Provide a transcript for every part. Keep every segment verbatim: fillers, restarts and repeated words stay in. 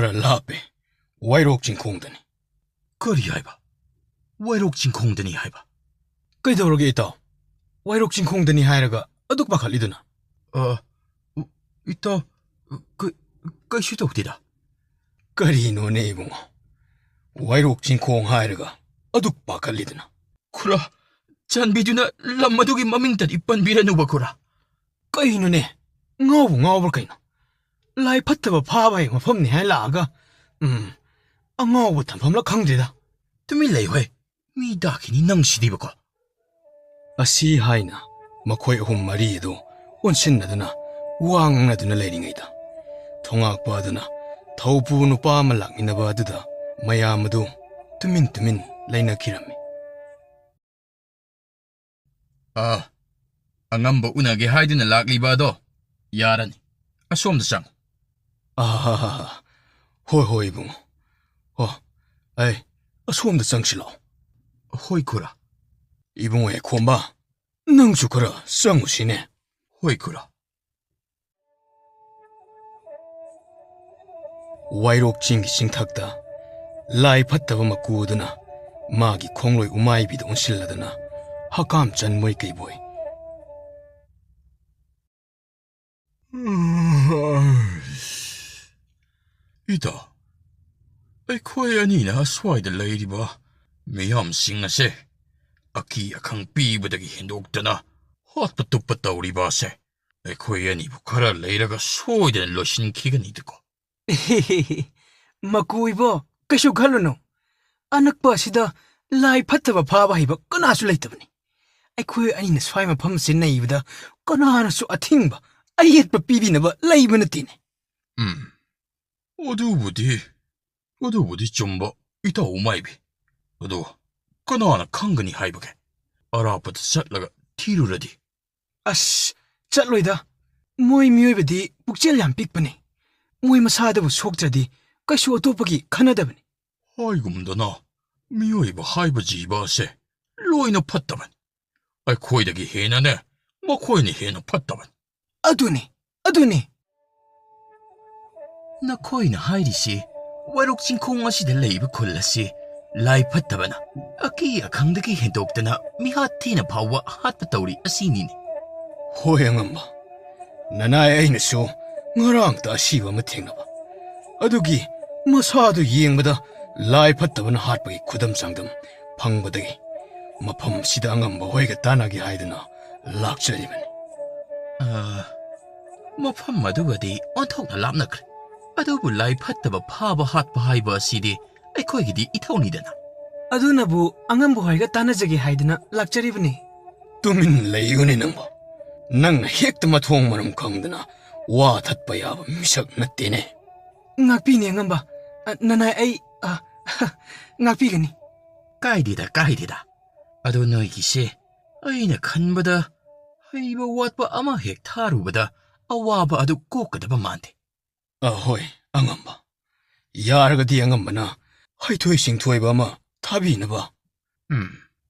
ꯈꯔ ꯂꯥꯞꯄꯦ꯫ ꯋꯥꯏꯔꯣꯛ ꯆꯤꯡꯈꯣꯡꯗꯅꯤ꯫ ꯀꯔꯤ ꯍꯥꯏꯕ? ꯋꯥꯏꯔꯣꯛ ꯆꯤꯡꯈꯣꯡꯗꯅꯤ ꯍꯥꯏꯕ? ꯀꯩꯗꯧꯔꯒꯦ ꯏꯇꯥꯎ? ꯋꯥꯏꯔꯣꯛ ꯆꯤꯡꯈꯣꯡꯗꯅꯤ ꯍꯥꯏꯔꯒ ꯑꯗꯨꯛ ꯄꯥꯈꯠꯂꯤꯗꯨꯅ? ꯑ, ꯏꯇꯥꯎ, ꯀ-, ꯀꯩꯁꯨ ꯇꯧꯗꯦꯗ꯫ ꯀꯔꯤꯅꯣꯅꯦ ꯏꯕꯨꯡꯉꯣ? ꯋꯥꯏꯔꯣꯛ ꯆꯤꯡꯈꯣꯡ ꯍꯥꯏꯔꯒ ꯑꯗꯨꯛ ꯄꯥꯈꯠꯂꯤꯗꯨꯅ? ꯈꯨꯔꯥ, ꯆꯥꯟꯕꯤꯗꯨꯅ ꯂꯝ ꯑꯗꯨꯒꯤ ꯃꯃꯤꯡꯇꯗꯤ ꯄꯟꯕꯤꯔꯅꯨꯕ ꯈꯨꯔꯥ꯫ ꯀꯩꯅꯣꯅꯦ? ꯉꯥꯎꯕꯨ ꯉꯥꯎꯕ꯭ꯔꯥ ꯀꯩꯅꯣ? ꯂꯥꯏ ꯐꯠꯇꯕ ꯐꯥꯕ ꯍꯥꯏꯕ ꯃꯐꯝꯅꯤ ꯍꯥꯏ ꯂꯥꯛꯑꯒ, ꯎꯝ, ꯑꯉꯥꯎꯕ ꯊꯝꯐꯝꯂ ꯈꯪꯗꯦꯗ꯫ ꯇꯨꯃꯤꯟ ꯂꯩꯌꯨꯍꯦ, ꯃꯤ ꯇꯥꯈꯤꯅꯤ ꯅꯪ ꯁꯤꯗꯤꯕꯀꯣ꯫ ꯑꯁꯤ ꯍꯥꯏꯅ ꯃꯈꯣꯏ ꯑꯍꯨꯝ ꯃꯔꯤ ꯑꯗꯨ ꯑꯣꯟꯁꯤꯟꯅꯗꯨꯅ ꯋꯥ ꯉꯥꯡꯅꯗꯨꯅ ꯂꯩꯔꯤꯉꯩꯗ, ꯊꯣꯉꯥꯛꯄ ꯑꯗꯨꯅ ꯊꯧꯄꯨ ꯅꯨꯄꯥ ꯑꯃ ꯂꯥꯛꯃꯤꯟꯅꯕ ꯑꯗꯨꯗ ꯃꯌꯥꯝ ꯑꯗꯨ ꯇꯨꯃꯤꯟ ꯇꯨꯃꯤꯟ ꯂꯩꯅꯈꯤꯔꯝꯃꯤ꯫ ꯑꯥ, ꯑꯉꯝꯕ ꯎꯅꯒꯦ ꯍꯥꯏꯗꯨꯅ ꯂꯥꯛꯂꯤꯕ ꯑꯗꯣ ꯌꯥꯔꯅꯤ꯫ ꯑꯁꯣꯝꯗ ꯆꯪꯉꯨ꯫ ꯑꯥ, ꯍꯣꯏ, ꯍꯣꯏ, ꯏꯕꯨꯡꯉꯣ꯫ ꯑꯣ, ꯑꯩ ꯑꯁꯣꯝꯗ ꯆꯪꯁꯤ ꯂꯥꯛꯑꯣ꯫ ꯍꯣꯏ, ꯈꯨꯔꯥ꯫ ꯏꯕꯨꯡꯉꯣ ꯍꯦꯛꯈꯣꯝꯕ, ꯅꯪꯁꯨ ꯈꯔ ꯆꯪꯉꯨꯁꯤꯅꯦ꯫ ꯍꯣꯏ, ꯈꯨꯔꯥ꯫ ꯋꯥꯏꯔꯣꯛ ꯆꯤꯡꯒꯤ ꯆꯤꯡꯊꯛꯇ ꯂꯥꯏ ꯐꯠꯇꯕ ꯃꯀꯨꯗꯨꯅ ꯃꯥꯒꯤ ꯈꯣꯡꯂꯣꯏ ꯎꯃꯥꯏꯕꯤꯗ ꯑꯣꯟꯁꯤꯜꯂꯗꯅ ꯍꯀꯥꯝ ꯆꯟꯕꯣꯏ ꯀꯩꯕꯣꯏ꯫ ꯏꯇꯥꯎ, ꯑꯩꯈꯣꯏ ꯑꯅꯤꯅ ꯑꯁ꯭ꯋꯥꯏꯗ ꯂꯩꯔꯤꯕ ꯃꯤꯌꯥꯝꯁꯤꯡ ꯑꯁꯦ ꯑꯀꯤ ꯑꯈꯪ ꯄꯤꯕꯗꯒꯤ ꯍꯦꯟꯗꯣꯛꯇꯅ ꯍꯥꯠꯄ ꯇꯨꯞꯄ ꯇꯧꯔꯤꯕ ꯑꯁꯦ ꯑꯩꯈꯣꯏ ꯑꯅꯤꯕꯨ ꯈꯔ ꯂꯩꯔꯒ ꯁꯣꯏꯗꯅ ꯂꯣꯏꯁꯤꯟꯈꯤꯒꯅꯤꯗꯀꯣ꯫ ꯃꯀꯨꯏꯕꯣ, ꯀꯩꯁꯨ ꯈꯜꯂꯨꯅꯨ꯫ ꯑꯅꯛꯄ ꯑꯁꯤꯗ ꯂꯥꯏ ꯐꯠꯇꯕ ꯐꯥꯕ ꯍꯩꯕ ꯀꯅꯥꯁꯨ ꯂꯩꯇꯕꯅꯤ꯫ ꯑꯩꯈꯣꯏ ꯑꯅꯤꯅ ꯁ꯭ꯋꯥꯏ ꯃꯐꯝꯁꯤ ꯅꯩꯕꯗ ꯀꯅꯥꯅꯁꯨ ꯑꯊꯤꯡꯕ, ꯑꯌꯦꯠꯄ ꯄꯤꯕꯤꯅꯕ ꯂꯩꯕ ꯅꯠꯇꯦꯅꯦ꯫ ꯎꯝ, ꯑꯗꯨꯕꯨꯗꯤ, ꯑꯗꯨꯕꯨꯗꯤ ꯆꯨꯝꯕ, ꯏꯇꯥꯎ ꯃꯥꯏꯕꯤ꯫ ꯑꯗꯣ ꯀꯅꯥꯅ ꯈꯪꯒꯅꯤ ꯍꯥꯏꯕꯒꯦ? ꯑꯔꯥꯞꯄꯗ ꯆꯠꯂꯒ ꯊꯤꯔꯨꯔꯗꯤ? ꯑꯁ, ꯆꯠꯂꯣꯏꯗ꯫ ꯃꯣꯏ ꯃꯤꯑꯣꯏꯕꯗꯤ ꯄꯨꯛꯆꯦꯜ ꯌꯥꯝ ꯄꯤꯛꯄꯅꯤ꯫ ꯃꯣꯏ ꯃꯁꯥꯗꯕꯨ ꯁꯣꯛꯇ꯭ꯔꯗꯤ ꯀꯩꯁꯨ ꯑꯇꯣꯞꯄꯒꯤ ꯈꯟꯅꯗꯕꯅꯤ꯫ ꯍꯥꯏꯒꯨꯝꯗꯅ, ꯃꯤꯑꯣꯏꯕ ꯍꯥꯏꯕ ꯖꯤꯕ ꯑꯁꯦ ꯂꯣꯏꯅ ꯐꯠꯇꯕꯅꯤ꯫ ꯑꯩꯈꯣꯏꯗꯒꯤ ꯍꯦꯟꯅꯅꯦ, ꯃꯈꯣꯏꯅ ꯍꯦꯟꯅ ꯐꯠꯇꯕꯅꯤ꯫ ꯑꯗꯨꯅꯤ, ꯑꯗꯨꯅꯤ꯫ ꯅꯈꯣꯏꯅ ꯍꯥꯏꯔꯤꯁꯤ ꯋꯥꯏꯔꯣꯛ ꯆꯤꯡꯈꯣꯡ ꯑꯁꯤꯗ ꯂꯩꯕ ꯈꯨꯜ ꯑꯁꯤ ꯂꯥꯏ ꯐꯠꯇꯕꯅ ꯑꯀꯤ ꯑꯈꯪꯗꯒꯤ ꯍꯦꯟꯗꯣꯛꯇꯅ ꯃꯤꯍꯥꯠ ꯊꯤꯅ ꯐꯥꯎꯕ ꯍꯥꯠꯄ ꯇꯧꯔꯤ ꯑꯁꯤꯅꯤꯅꯦ꯫ ꯍꯣꯏ ꯑꯉꯝꯕ, ꯅꯅꯥꯏ ꯑꯩꯅꯁꯨ ꯉꯔꯥꯡꯇ ꯑꯁꯤꯕ ꯑꯃ ꯊꯦꯡꯅꯕ꯫ ꯑꯗꯨꯒꯤ ꯃꯁꯥꯗꯨ ꯌꯦꯡꯕꯗ ꯂꯥꯏ ꯐꯠꯇꯕꯅ ꯍꯥꯠꯄꯒꯤ ꯈꯨꯗꯝ ꯆꯥꯡꯗꯝ ꯐꯪꯕꯗꯒꯤ ꯃꯐꯝꯁꯤꯗ ꯑꯉꯝꯕ ꯍꯣꯏꯒ ꯇꯥꯟꯅꯒꯦ ꯍꯥꯏꯗꯨꯅ ꯂꯥꯛꯆꯔꯤꯕꯅꯤ꯫ ꯑ, ꯃꯐꯝ ꯑꯗꯨꯒꯗꯤ ꯑꯣꯟꯊꯣꯛꯅ ꯂꯥꯞꯅꯈ꯭ꯔꯦ꯫ ꯑꯗꯨꯕꯨ ꯂꯥꯏ ꯐꯠꯇꯕ ꯐꯥꯕ ꯍꯥꯠꯄ ꯍꯥꯏꯕ ꯑꯁꯤꯗꯤ ꯑꯩꯈꯣꯏꯒꯤꯗꯤ ꯏꯊꯧꯅꯤꯗꯅ꯫ ꯑꯗꯨꯅꯕꯨ ꯑꯉꯝꯕ ꯍꯣꯏꯒ ꯇꯥꯟꯅꯖꯒꯦ ꯍꯥꯏꯗꯨꯅ ꯂꯥꯛꯆꯔꯤꯕꯅꯤ꯫ ꯇꯨꯃꯤꯟ ꯂꯩꯌꯨꯅꯦ ꯅꯪꯕꯣ꯫ ꯅꯪꯅ ꯍꯦꯛꯇ ꯃꯊꯣꯡ ꯃꯔꯝ ꯈꯪꯗꯅ ꯋꯥ ꯊꯠꯄ ꯌꯥꯕ ꯃꯤꯁꯛ ꯅꯠꯇꯦꯅꯦ꯫ ꯉꯥꯛꯄꯤꯅꯦ ꯑꯉꯝꯕ꯫ ꯑ, ꯅꯅꯥꯏ ꯑꯩ, ꯑ, ꯉꯥꯛꯄꯤꯒꯅꯤ꯫ ꯀꯥꯏꯗꯦꯗ, ꯀꯥꯏꯗꯦꯗ꯫ ꯑꯗꯣ ꯅꯣꯏꯒꯤꯁꯦ ꯑꯩꯅ ꯈꯟꯕꯗ ꯍꯩꯕ ꯋꯥꯠꯄ ꯑꯃ ꯍꯦꯛ ꯊꯥꯔꯨꯕꯗ ꯑꯋꯥꯕ ꯑꯗꯨ ꯀꯣꯛꯀꯗꯕ ꯃꯥꯟꯗꯦ꯫ ꯑꯍꯣꯏ, ꯑꯉꯝꯕ꯫ ꯌꯥꯔꯒꯗꯤ ꯑꯉꯝꯕꯅ ꯍꯩꯊꯣꯏ ꯁꯤꯡꯊꯣꯏꯕ ꯑꯃ ꯊꯥꯕꯤꯅꯕ꯫ ꯎꯝ,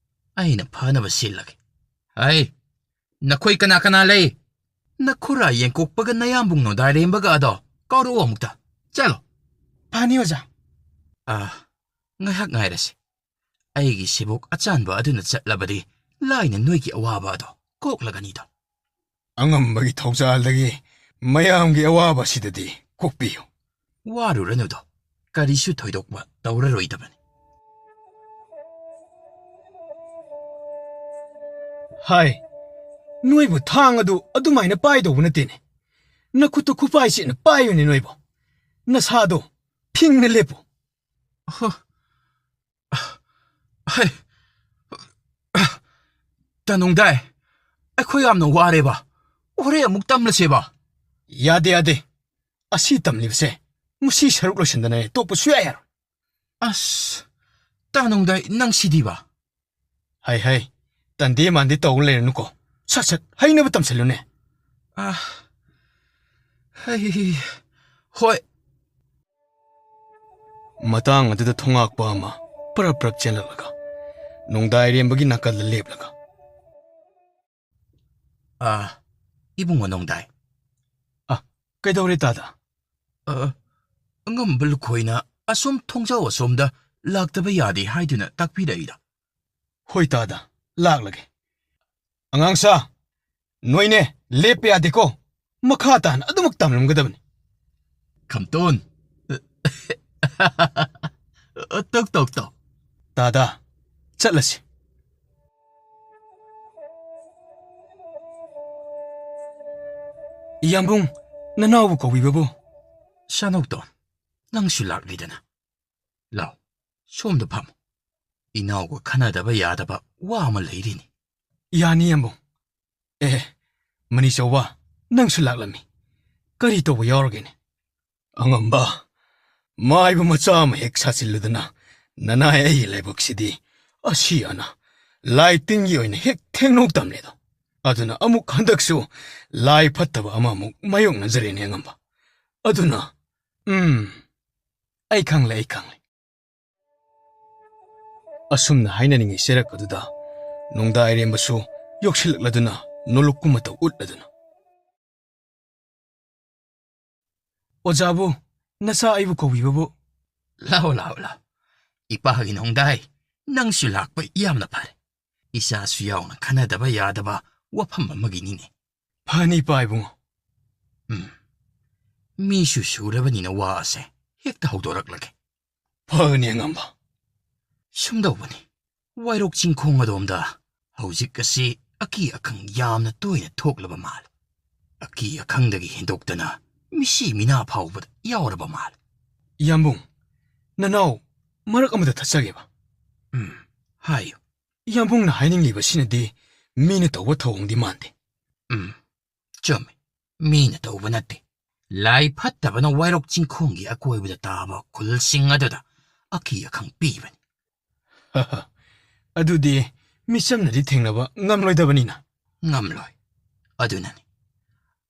ꯑꯩꯅ ꯐꯅꯕ ꯁꯤꯜꯂꯒꯦ꯫ ꯍꯩ, ꯅꯈꯣꯏ ꯀꯅꯥ ꯀꯅꯥ ꯂꯩ? ꯅꯈꯨꯔꯥ ꯌꯦꯡꯀꯣꯛꯄꯒ ꯅꯌꯥꯝꯕꯨꯡ ꯅꯣꯗꯥꯏꯔꯦꯝꯕꯒ ꯑꯗꯣ ꯀꯧꯔꯛꯑꯣ ꯑꯃꯨꯛꯇ꯫ ꯆꯠꯂꯣ꯫ ꯐꯅꯤ, ꯑꯣꯖꯥ꯫ ꯑꯥ, ꯉꯥꯏꯍꯥꯛ ꯉꯥꯏꯔꯁꯤ꯫ ꯑꯩꯒꯤ ꯁꯤꯕꯣꯛ ꯑꯆꯥꯟꯕ ꯑꯗꯨꯅ ꯆꯠꯂꯕꯗꯤ ꯂꯥꯏꯅ ꯅꯣꯏꯒꯤ ꯑꯋꯥꯕ ꯑꯗꯣ ꯀꯣꯛꯂꯒꯅꯤꯗꯣ꯫ ꯑꯉꯝꯕꯒꯤ ꯊꯧꯖꯥꯜꯗꯒꯤ ꯃꯌꯥꯝꯒꯤ ꯑꯋꯥꯕ ꯑꯁꯤꯗꯗꯤ ꯀꯣꯛꯄꯤꯌꯨ꯫ ꯋꯥꯔꯨꯔꯅꯨꯗꯣ, ꯀꯔꯤꯁꯨ ꯊꯣꯏꯗꯣꯛꯄ ꯇꯧꯔꯔꯣꯏꯗꯕꯅꯤ꯫ ꯍꯥꯏ, ꯅꯣꯏꯕꯨ ꯊꯥꯡ ꯑꯗꯨ ꯑꯗꯨꯃꯥꯏꯅ ꯄꯥꯏꯗꯧꯕ ꯅꯠꯇꯦꯅꯦ꯫ ꯅꯈꯨꯠꯇꯨ ꯈꯨꯄꯥꯏ ꯆꯦꯠꯅ ꯄꯥꯏꯌꯨꯅꯦ ꯅꯣꯏꯕꯨ꯫ ꯅꯁꯥꯗꯣ ꯐꯤꯡꯅ ꯂꯦꯞꯄꯨ꯫ ꯍ, ꯍꯩ, ꯇꯅꯨꯡꯗꯥꯏ, ꯑꯩꯈꯣꯏ ꯌꯥꯝꯅ ꯋꯥꯔꯦꯕ꯫ ꯍꯣꯔꯦꯟ ꯑꯃꯨꯛ ꯇꯝꯂꯁꯦꯕ꯫ ꯌꯥꯗꯦ, ꯌꯥꯗꯦ꯫ ꯑꯁꯤ ꯇꯝꯂꯤꯕꯁꯦ ꯉꯁꯤ ꯁꯔꯨꯛ ꯂꯣꯏꯁꯤꯟꯗꯅ ꯇꯣꯛꯄ ꯁꯨꯌꯥ ꯌꯥꯔꯣꯏ꯫ ꯑꯁ, ꯇꯅꯨꯡꯗꯥꯏ, ꯅꯪ ꯁꯤꯗꯤꯕ꯫ ꯍꯩ, ꯍꯩ, ꯇꯟꯗꯦ ꯃꯥꯟꯗꯦ ꯇꯧ ꯂꯩꯔꯅꯨꯀꯣ꯫ ꯁꯠ ꯁꯠ ꯍꯩꯅꯕ ꯇꯝꯁꯤꯜꯂꯨꯅꯦ꯫ ꯑ, ꯍꯩ, ꯍꯣꯏ꯫ ꯃꯇꯥꯡ ꯑꯗꯨꯗ ꯊꯣꯉꯥꯛꯄ ꯑꯃ ꯄꯔꯞ ꯄꯔꯞ ꯆꯦꯜꯂꯛꯂꯒ ꯅꯣꯡꯗꯥꯏꯔꯦꯝꯕꯒꯤ ꯅꯥꯀꯜꯗ ꯂꯦꯞꯂꯒ, "ꯑ, ꯏꯕꯨꯡꯉꯣ ꯅꯣꯡꯗꯥꯏ꯫" "ꯑ, ꯀꯩꯗꯧꯔꯦ ꯇꯥꯗ?" "ꯑ, ꯑꯉꯝꯕ ꯂꯨꯈꯣꯏꯅ ꯑꯁꯣꯝ ꯊꯣꯡꯖꯥꯎ ꯑꯁꯣꯝꯗ ꯂꯥꯛꯇꯕ ꯌꯥꯗꯦ ꯍꯥꯏꯗꯨꯅ ꯇꯥꯛꯄꯤꯔꯛꯏꯔꯣ? ꯍꯣꯏ ꯇꯥꯗ, ꯂꯥꯛꯂꯒꯦ꯫ ꯑꯉꯥꯡꯁꯥ, ꯅꯣꯏꯅꯦ, ꯂꯦꯞꯄ ꯌꯥꯗꯦꯀꯣ꯫ ꯃꯈꯥ ꯇꯥꯅ ꯑꯗꯨꯃꯛ ꯇꯝꯂꯝꯒꯗꯕꯅꯤ꯫ ꯈꯝꯇꯣꯟ꯫ ꯇꯧ, ꯇꯧ, ꯇꯧ꯫ ꯇꯥꯗ, ꯆꯠꯂꯁꯤ꯫ ꯏꯌꯥꯝꯕꯨꯡ, ꯅꯅꯥꯎꯕꯨ ꯀꯧꯕꯤꯕꯕꯨ? ꯁꯥꯅꯧꯇꯣꯟ, ꯅꯪꯁꯨ ꯂꯥꯛꯂꯤꯗꯅ꯫ ꯂꯥꯎ, ꯁꯣꯝꯗ ꯐꯝꯃꯨ꯫ ꯏꯅꯥꯎꯒ ꯈꯟꯅꯗꯕ ꯌꯥꯗꯕ ꯋꯥ ꯑꯃ ꯂꯩꯔꯤꯅꯤ꯫ ꯌꯥꯅꯤ, ꯏꯌꯥꯝꯕꯨꯡ꯫ ꯑꯦ, ꯃꯅꯤꯆꯧꯕ, ꯅꯪꯁꯨ ꯂꯥꯛꯂꯝꯃꯤ꯫ ꯀꯔꯤ ꯇꯧꯕ ꯌꯥꯎꯔꯒꯦꯅꯦ? ꯑꯉꯝꯕ, ꯃꯥꯏꯕ ꯃꯆꯥ ꯑꯃ ꯍꯦꯛ ꯁꯥꯁꯤꯜꯂꯨꯗꯅ, ꯅꯅꯥꯏ ꯑꯩꯒꯤ ꯂꯥꯏꯕꯛꯁꯤꯗꯤ ꯑꯁꯤ ꯑꯅꯥ, ꯂꯥꯏ ꯇꯤꯟꯒꯤ ꯑꯣꯏꯅ ꯍꯦꯛ ꯊꯦꯡꯅꯧ ꯇꯝꯂꯦꯗꯣ꯫ ꯑꯗꯨꯅ ꯑꯃꯨꯛ ꯍꯟꯗꯛꯁꯨ ꯂꯥꯏ ꯐꯠꯇꯕ ꯑꯃꯃꯨꯛ ꯃꯥꯌꯣꯛꯅꯖꯔꯦꯅꯦ ꯑꯉꯝꯕ꯫ ꯑꯗꯨꯅ, ꯎꯝ, ꯑꯩ ꯈꯪꯂꯦ, ꯑꯩ ꯈꯪꯂꯦ꯫ ꯑꯁꯨꯝꯅ ꯍꯥꯏꯅꯅꯤꯡꯉꯤ ꯆꯦꯔꯛ ꯑꯗꯨꯗ ꯅꯣꯡꯗꯥ ꯑꯔꯦꯝꯕꯁꯨ ꯌꯣꯛꯁꯤꯜꯂꯛꯂꯗꯨꯅ ꯅꯣꯂꯨꯛꯀꯨꯝ ꯃꯇꯧ ꯎꯠꯂꯗꯨꯅ꯫ ꯑꯣꯖꯥꯕꯨ, ꯅꯆꯥ ꯑꯩꯕꯨ ꯀꯧꯕꯤꯕꯕꯨ? ꯂꯥꯎ, ꯂꯥꯎ, ꯂꯥꯎ꯫ ꯏꯄꯥꯒꯤ ꯅꯣꯡꯗꯥꯏ, ꯅꯪꯁꯨ ꯂꯥꯛꯄ ꯌꯥꯝꯅ ꯐꯔꯦ꯫ ꯏꯆꯥꯁꯨ ꯌꯥꯎꯅ ꯈꯟꯅꯗꯕ ꯌꯥꯗꯕ ꯋꯥꯐꯝ ꯑꯃꯒꯤꯅꯤꯅꯦ꯫ ꯐꯅꯤ, ꯏꯄꯥ ꯏꯕꯨꯡꯉꯣ꯫ ꯎꯝ꯫ ꯃꯤꯁꯨ ꯁꯨꯔꯕꯅꯤꯅ ꯋꯥ ꯑꯁꯦ ꯍꯦꯛꯇ ꯍꯧꯗꯣꯔꯛꯂꯒꯦ꯫ ꯐꯒꯅꯤ, ꯑꯉꯝꯕ꯫ ꯁꯨꯝꯗꯧꯕꯅꯤ, ꯋꯥꯏꯔꯣꯛ ꯆꯤꯡꯈꯣꯡ ꯑꯗꯣꯝꯗ ꯍꯧꯖꯤꯛ ꯑꯁꯤ ꯑꯀꯤ ꯑꯈꯪ ꯌꯥꯝꯅ ꯇꯣꯏꯅ ꯊꯣꯛꯂꯕ ꯃꯥꯜꯂꯤ꯫ ꯑꯀꯤ ꯑꯈꯪꯗꯒꯤ ꯍꯦꯟꯗꯣꯛꯇꯅ ꯃꯤꯁꯤ ꯃꯤꯅꯥ ꯐꯥꯎꯕꯗ ꯌꯥꯎꯔꯕ ꯃꯥꯜꯂꯤ꯫ ꯏꯌꯥꯝꯕꯨꯡ, ꯅꯅꯥꯎ ꯃꯔꯛ ꯑꯃꯗ ꯊꯠꯆꯒꯦꯕ꯫ ꯎꯝ, ꯍꯥꯏꯌꯨ꯫ ꯏꯌꯥꯝꯕꯨꯡꯅ ꯍꯥꯏꯅꯤꯡꯂꯤꯕꯁꯤꯅꯗꯤ ꯃꯤꯅ ꯇꯧꯕ ꯊꯧꯑꯣꯡꯗꯤ ꯃꯥꯟꯗꯦ꯫ ꯎꯝ, ꯆꯨꯝꯃꯤ꯫ ꯃꯤꯅ ꯇꯧꯕ ꯅꯠꯇꯦ꯫ ꯂꯥꯏ ꯐꯠꯇꯕꯅ ꯋꯥꯏꯔꯣꯛ ꯆꯤꯡꯈꯣꯡꯒꯤ ꯑꯀꯣꯏꯕꯗ ꯇꯥꯕ ꯈꯨꯜꯁꯤꯡ ꯑꯗꯨꯗ ꯑꯀꯤ ꯑꯈꯪ ꯄꯤꯕꯅꯤ꯫ ꯑꯗꯨꯗꯤ ꯃꯤꯆꯝꯅꯗꯤ ꯊꯦꯡꯅꯕ ꯉꯝꯂꯣꯏꯗꯕꯅꯤꯅ꯫ ꯉꯝꯂꯣꯏ꯫ ꯑꯗꯨꯅꯅꯤ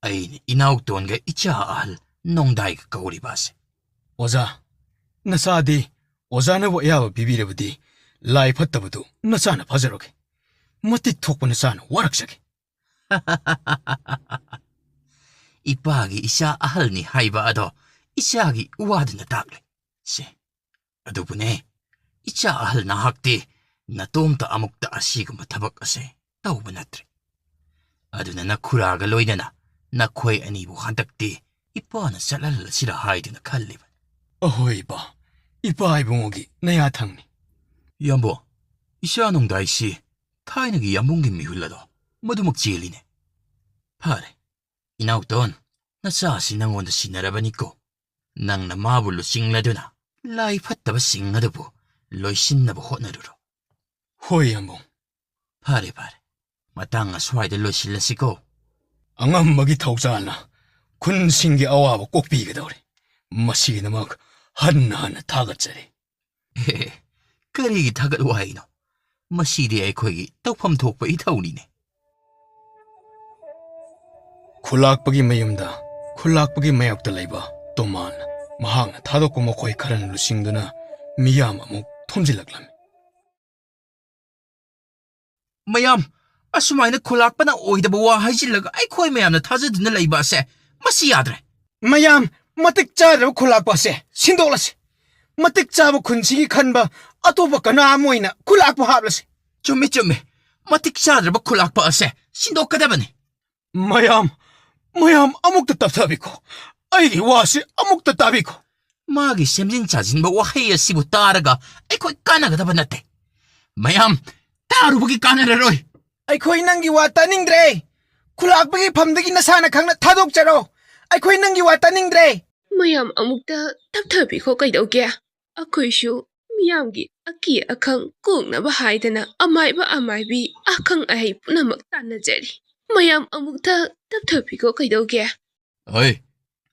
ꯑꯩꯅ ꯏꯅꯥꯎꯇꯣꯟꯒ ꯏꯆꯥ ꯑꯍꯜ ꯅꯣꯡꯗꯥꯏꯒ ꯀꯧꯔꯤꯕ ꯑꯁꯦ꯫ ꯑꯣꯖꯥ, ꯅꯆꯥꯗꯤ ꯑꯣꯖꯥꯅꯕꯨ ꯑꯌꯥꯕ ꯄꯤꯕꯤꯔꯕꯗꯤ ꯂꯥꯏ ꯐꯠꯇꯕꯗꯨ ꯅꯆꯥꯅ ꯐꯥꯖꯔꯒꯦ꯫ ꯃꯇꯤꯛ ꯊꯣꯛꯄ ꯅꯆꯥꯅ ꯋꯥꯔꯛꯆꯒꯦ꯫ ꯏꯄꯥꯒꯤ ꯏꯆꯥ ꯑꯍꯜꯅꯤ ꯍꯥꯏꯕ ꯑꯗꯣ ꯏꯆꯥꯒꯤ ꯋꯥꯗꯨꯅ ꯇꯥꯛꯂꯦ꯫ ꯁꯦ, ꯑꯗꯨꯕꯨꯅꯦ, ꯏꯆꯥ ꯑꯍꯜ ꯅꯍꯥꯛꯇꯤ ꯅꯇꯣꯝꯇ ꯑꯃꯨꯛꯇ ꯑꯁꯤꯒꯨꯝꯕ ꯊꯕꯛ ꯑꯁꯦ ꯇꯧꯕ ꯅꯠꯇ꯭ꯔꯦ꯫ ꯑꯗꯨꯅ ꯅꯈꯨꯔꯥꯒ ꯂꯣꯏꯅꯅ ꯅꯈꯣꯏ ꯑꯅꯤꯕꯨ ꯍꯟꯗꯛꯇꯤ ꯏꯄꯥꯅ ꯆꯠꯍꯜꯂꯁꯤꯔ ꯍꯥꯏꯗꯨꯅ ꯈꯜꯂꯤꯕꯅꯤ꯫ ꯑꯍꯣꯏ ꯏꯄꯥ, ꯏꯄꯥ ꯏꯕꯨꯡꯉꯣꯒꯤ ꯅꯌꯥꯊꯪꯅꯤ꯫ ꯌꯥꯝꯕꯣ, ꯏꯆꯥ ꯅꯣꯡꯗꯥꯏꯁꯤ ꯊꯥꯏꯅꯒꯤ ꯌꯥꯝꯕꯨꯡꯒꯤ ꯃꯤꯍꯨꯜ ꯑꯗꯣ ꯃꯗꯨꯃꯛ ꯆꯦꯜꯂꯤꯅꯦ꯫ ꯐꯔꯦ, ꯏꯅꯥꯎꯇꯣꯟ, ꯅꯆꯥꯁꯤ ꯅꯪꯉꯣꯟꯗ ꯁꯤꯟꯅꯔꯕꯅꯤꯀꯣ꯫ ꯅꯪꯅ ꯃꯥꯕꯨ ꯂꯨꯆꯤꯡꯂꯗꯨꯅ ꯂꯥꯏ ꯐꯠꯇꯕꯁꯤꯡ ꯑꯗꯨꯕꯨ ꯂꯣꯏꯁꯤꯟꯅꯕ ꯍꯣꯠꯅꯔꯨꯔꯣ꯫ ꯍꯣꯏ ꯌꯥꯝꯕꯨꯡ꯫ ꯐꯔꯦ ꯐꯔꯦ, ꯃꯇꯥꯡ ꯑꯁ꯭ꯋꯥꯏꯗ ꯂꯣꯏꯁꯤꯜꯂꯁꯤꯀꯣ꯫ ꯑꯉꯝꯕꯒꯤ ꯊꯧꯖꯥꯜꯅ ꯈꯨꯟꯁꯤꯡꯒꯤ ꯑꯋꯥꯕ ꯀꯣꯛꯄꯤꯒꯗꯧꯔꯤ꯫ ꯃꯁꯤꯒꯤꯗꯃꯛ ꯍꯟꯅ ꯍꯟꯅ ꯊꯥꯒꯠꯆꯔꯤ꯫ ꯑꯦ, ꯀꯔꯤꯒꯤ ꯊꯥꯒꯠ ꯋꯥꯍꯩꯅꯣ? ꯃꯁꯤꯗꯤ ꯑꯩꯈꯣꯏꯒꯤ ꯇꯧꯐꯝ ꯊꯣꯛꯄ ꯏꯊꯧꯅꯤꯅꯦ꯫ ꯈꯨꯂꯥꯛꯄꯒꯤ ꯃꯌꯨꯝꯗ ꯈꯨꯂꯥꯛꯄꯒꯤ ꯃꯥꯌꯣꯛꯇ ꯂꯩꯕ ꯇꯣꯃꯥꯟ, ꯃꯍꯥꯛꯅ ꯊꯥꯗꯣꯛꯄ ꯃꯈꯣꯏ ꯈꯔꯅ ꯂꯨꯆꯤꯡꯗꯨꯅ ꯃꯤꯌꯥꯝ ꯑꯃꯨꯛ ꯊꯣꯝꯖꯤꯜꯂꯛꯂꯝꯃꯤ꯫ ꯃꯌꯥꯝ, ꯑꯁꯨꯃꯥꯏꯅ ꯈꯨꯂꯥꯛꯄꯅ ꯑꯣꯏꯗꯕ ꯋꯥ ꯍꯥꯏꯖꯤꯜꯂꯒ ꯑꯩꯈꯣꯏ ꯃꯌꯥꯝꯅ ꯊꯥꯖꯗꯨꯅ ꯂꯩꯕ ꯑꯁꯦ ꯃꯁꯤ ꯌꯥꯗ꯭ꯔꯦ꯫ ꯃꯌꯥꯝ, ꯃꯇꯤꯛ ꯆꯥꯗ꯭ꯔꯕ ꯈꯨꯂꯥꯛꯄ ꯑꯁꯦ ꯁꯤꯟꯗꯣꯛꯂꯁꯤ꯫ ꯃꯇꯤꯛ ꯆꯥꯕ ꯈꯨꯟꯁꯤꯒꯤ ꯈꯟꯕ ꯑꯇꯣꯞꯄ ꯀꯅꯥ ꯑꯃ ꯑꯣꯏꯅ ꯈꯨꯂꯥꯛꯄ ꯍꯥꯞꯂꯁꯤ꯫ ꯆꯨꯝꯃꯤ, ꯆꯨꯝꯃꯤ꯫ ꯃꯇꯤꯛ ꯆꯥꯗ꯭ꯔꯕ ꯈꯨꯂꯥꯛꯄ ꯑꯁꯦ ꯁꯤꯟꯗꯣꯛꯀꯗꯕꯅꯤ꯫ ꯃꯌꯥꯝ, ꯃꯌꯥꯝ ꯑꯃꯨꯛꯇ ꯇꯞꯊꯕꯤꯈꯣ꯫ ꯑꯩꯒꯤ ꯋꯥꯁꯤ ꯑꯃꯨꯛꯇ ꯇꯥꯕꯤꯈꯣ꯫ ꯃꯥꯒꯤ ꯁꯦꯝꯖꯤꯟ ꯁꯥꯖꯤꯟꯕ ꯋꯥꯍꯩ ꯑꯁꯤꯕꯨ ꯇꯥꯔꯒ ꯑꯩꯈꯣꯏ ꯀꯥꯟꯅꯒꯗꯕ ꯅꯠꯇꯦ꯫ ꯃꯌꯥꯝ, ꯇꯥꯔꯨꯕꯒꯤ ꯀꯥꯟꯅꯔꯔꯣꯏ꯫ ꯑꯩꯈꯣꯏ ꯅꯪꯒꯤ ꯋꯥ ꯇꯥꯅꯤꯡꯗ꯭ꯔꯦ꯫ ꯈꯨꯂꯥꯛꯄꯒꯤ ꯐꯝꯗꯒꯤ ꯅꯁꯥꯅ ꯈꯪꯅ ꯊꯥꯗꯣꯛꯆꯔꯣ꯫ ꯑꯩꯈꯣꯏ ꯅꯪꯒꯤ ꯋꯥ ꯇꯥꯅꯤꯡꯗ꯭ꯔꯦ꯫ ꯃꯌꯥꯝ ꯑꯃꯨꯛꯇ ꯇꯞꯊꯕꯤꯈꯣ ꯀꯩꯗꯧꯒꯦ? ꯑꯩꯈꯣꯏꯁꯨ ꯃꯤꯌꯥꯝꯒꯤ ꯑꯀꯤ ꯑꯈꯪ ꯀꯣꯛꯅꯕ ꯍꯥꯏꯗꯅ ꯑꯃꯥꯏꯕ ꯑꯃꯥꯏꯕꯤ ꯑꯈꯪ ꯑꯍꯩ ꯄꯨꯝꯅꯃꯛ ꯇꯥꯟꯅꯖꯔꯤ꯫ ꯃꯌꯥꯝ ꯑꯃꯨꯛꯇ ꯇꯞꯊꯕꯤꯈꯣ ꯀꯩꯗꯧꯒꯦ? ꯑꯩ,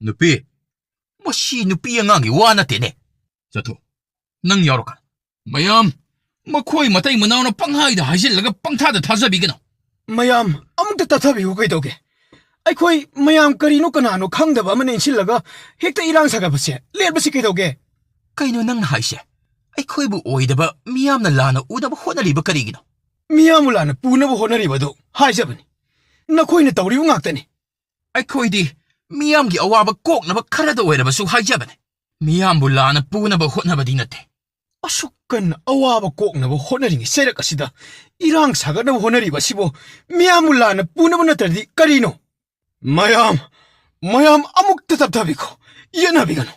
ꯅꯨꯄꯤ, ꯃꯁꯤ ꯅꯨꯄꯤ ꯑꯉꯥꯡꯒꯤ ꯋꯥ ꯅꯠꯇꯦꯅꯦ꯫ ꯆꯠꯊꯣꯛ, ꯅꯪ ꯌꯥꯎꯔꯛꯀꯅꯨ꯫ ꯃꯌꯥꯝ, ꯃꯈꯣꯏ ꯃꯇꯩ ꯃꯅꯥꯎꯅ ꯄꯪꯍꯥꯏꯗ ꯍꯥꯏꯖꯤꯜꯂꯒ ꯄꯪꯊꯥꯗ ꯊꯥꯖꯕꯤꯒꯅꯨ꯫ ꯃꯌꯥꯝ, ꯑꯃꯨꯛꯇ ꯇꯞꯊꯕꯤꯌꯨ ꯀꯩꯗꯧꯒꯦ? ꯑꯩꯈꯣꯏ ꯃꯌꯥꯝ ꯀꯔꯤꯅꯣ ꯀꯅꯥꯅꯣ ꯈꯪꯗꯕ ꯑꯃꯅ ꯏꯟꯁꯤꯜꯂꯒ ꯍꯦꯛꯇ ꯏꯔꯥꯡ ꯁꯥꯒꯠꯄꯁꯦ ꯂꯦꯞꯂꯁꯤ ꯀꯩꯗꯧꯒꯦ? ꯀꯩꯅꯣ ꯅꯪꯅ ꯍꯥꯏꯁꯦ? ꯑꯩꯈꯣꯏꯕꯨ ꯑꯣꯏꯗꯕ ꯃꯤꯌꯥꯝꯅ ꯂꯥꯟꯅ ꯎꯅꯕ ꯍꯣꯠꯅꯔꯤꯕ ꯀꯔꯤꯒꯤꯅꯣ? ꯃꯤꯌꯥꯝꯕꯨ ꯂꯥꯟꯅ ꯄꯨꯅꯕ ꯍꯣꯠꯅꯔꯤꯕꯗꯨ ꯍꯥꯏꯖꯕꯅꯤ꯫ ꯅꯈꯣꯏꯅ ꯇꯧꯔꯤꯕ ꯉꯥꯛꯇꯅꯤ꯫ ꯑꯩꯈꯣꯏꯗꯤ ꯃꯤꯌꯥꯝꯒꯤ ꯑꯋꯥꯕ ꯀꯣꯛꯅꯕ ꯈꯔꯗ ꯑꯣꯏꯔꯕꯁꯨ ꯍꯥꯏꯖꯕꯅꯦ꯫ ꯃꯤꯌꯥꯝꯕꯨ ꯂꯥꯟꯅ ꯄꯨꯅꯕ ꯍꯣꯠꯅꯕꯗꯤ ꯅꯠꯇꯦ꯫ ꯑꯁꯨꯛ ꯀꯟꯅ ꯑꯋꯥꯕ ꯀꯣꯛꯅꯕ ꯍꯣꯠꯅꯔꯤꯉꯩ ꯆꯩꯔꯛ ꯑꯁꯤꯗ ꯏꯔꯥꯡ ꯁꯥꯒꯠꯅꯕ ꯍꯣꯠꯅꯔꯤꯕ ꯑꯁꯤꯕꯨ ꯃꯤꯌꯥꯝꯕꯨ ꯂꯥꯟꯅ ꯄꯨꯅꯕ ꯅꯠꯇ꯭ꯔꯗꯤ ꯀꯔꯤꯅꯣ? ꯃꯌꯥꯝ, ꯃꯌꯥꯝ ꯑꯃꯨꯛꯇ ꯇꯞꯊꯕꯤꯈꯣ, ꯌꯦꯠꯅꯕꯤꯒꯅꯨ꯫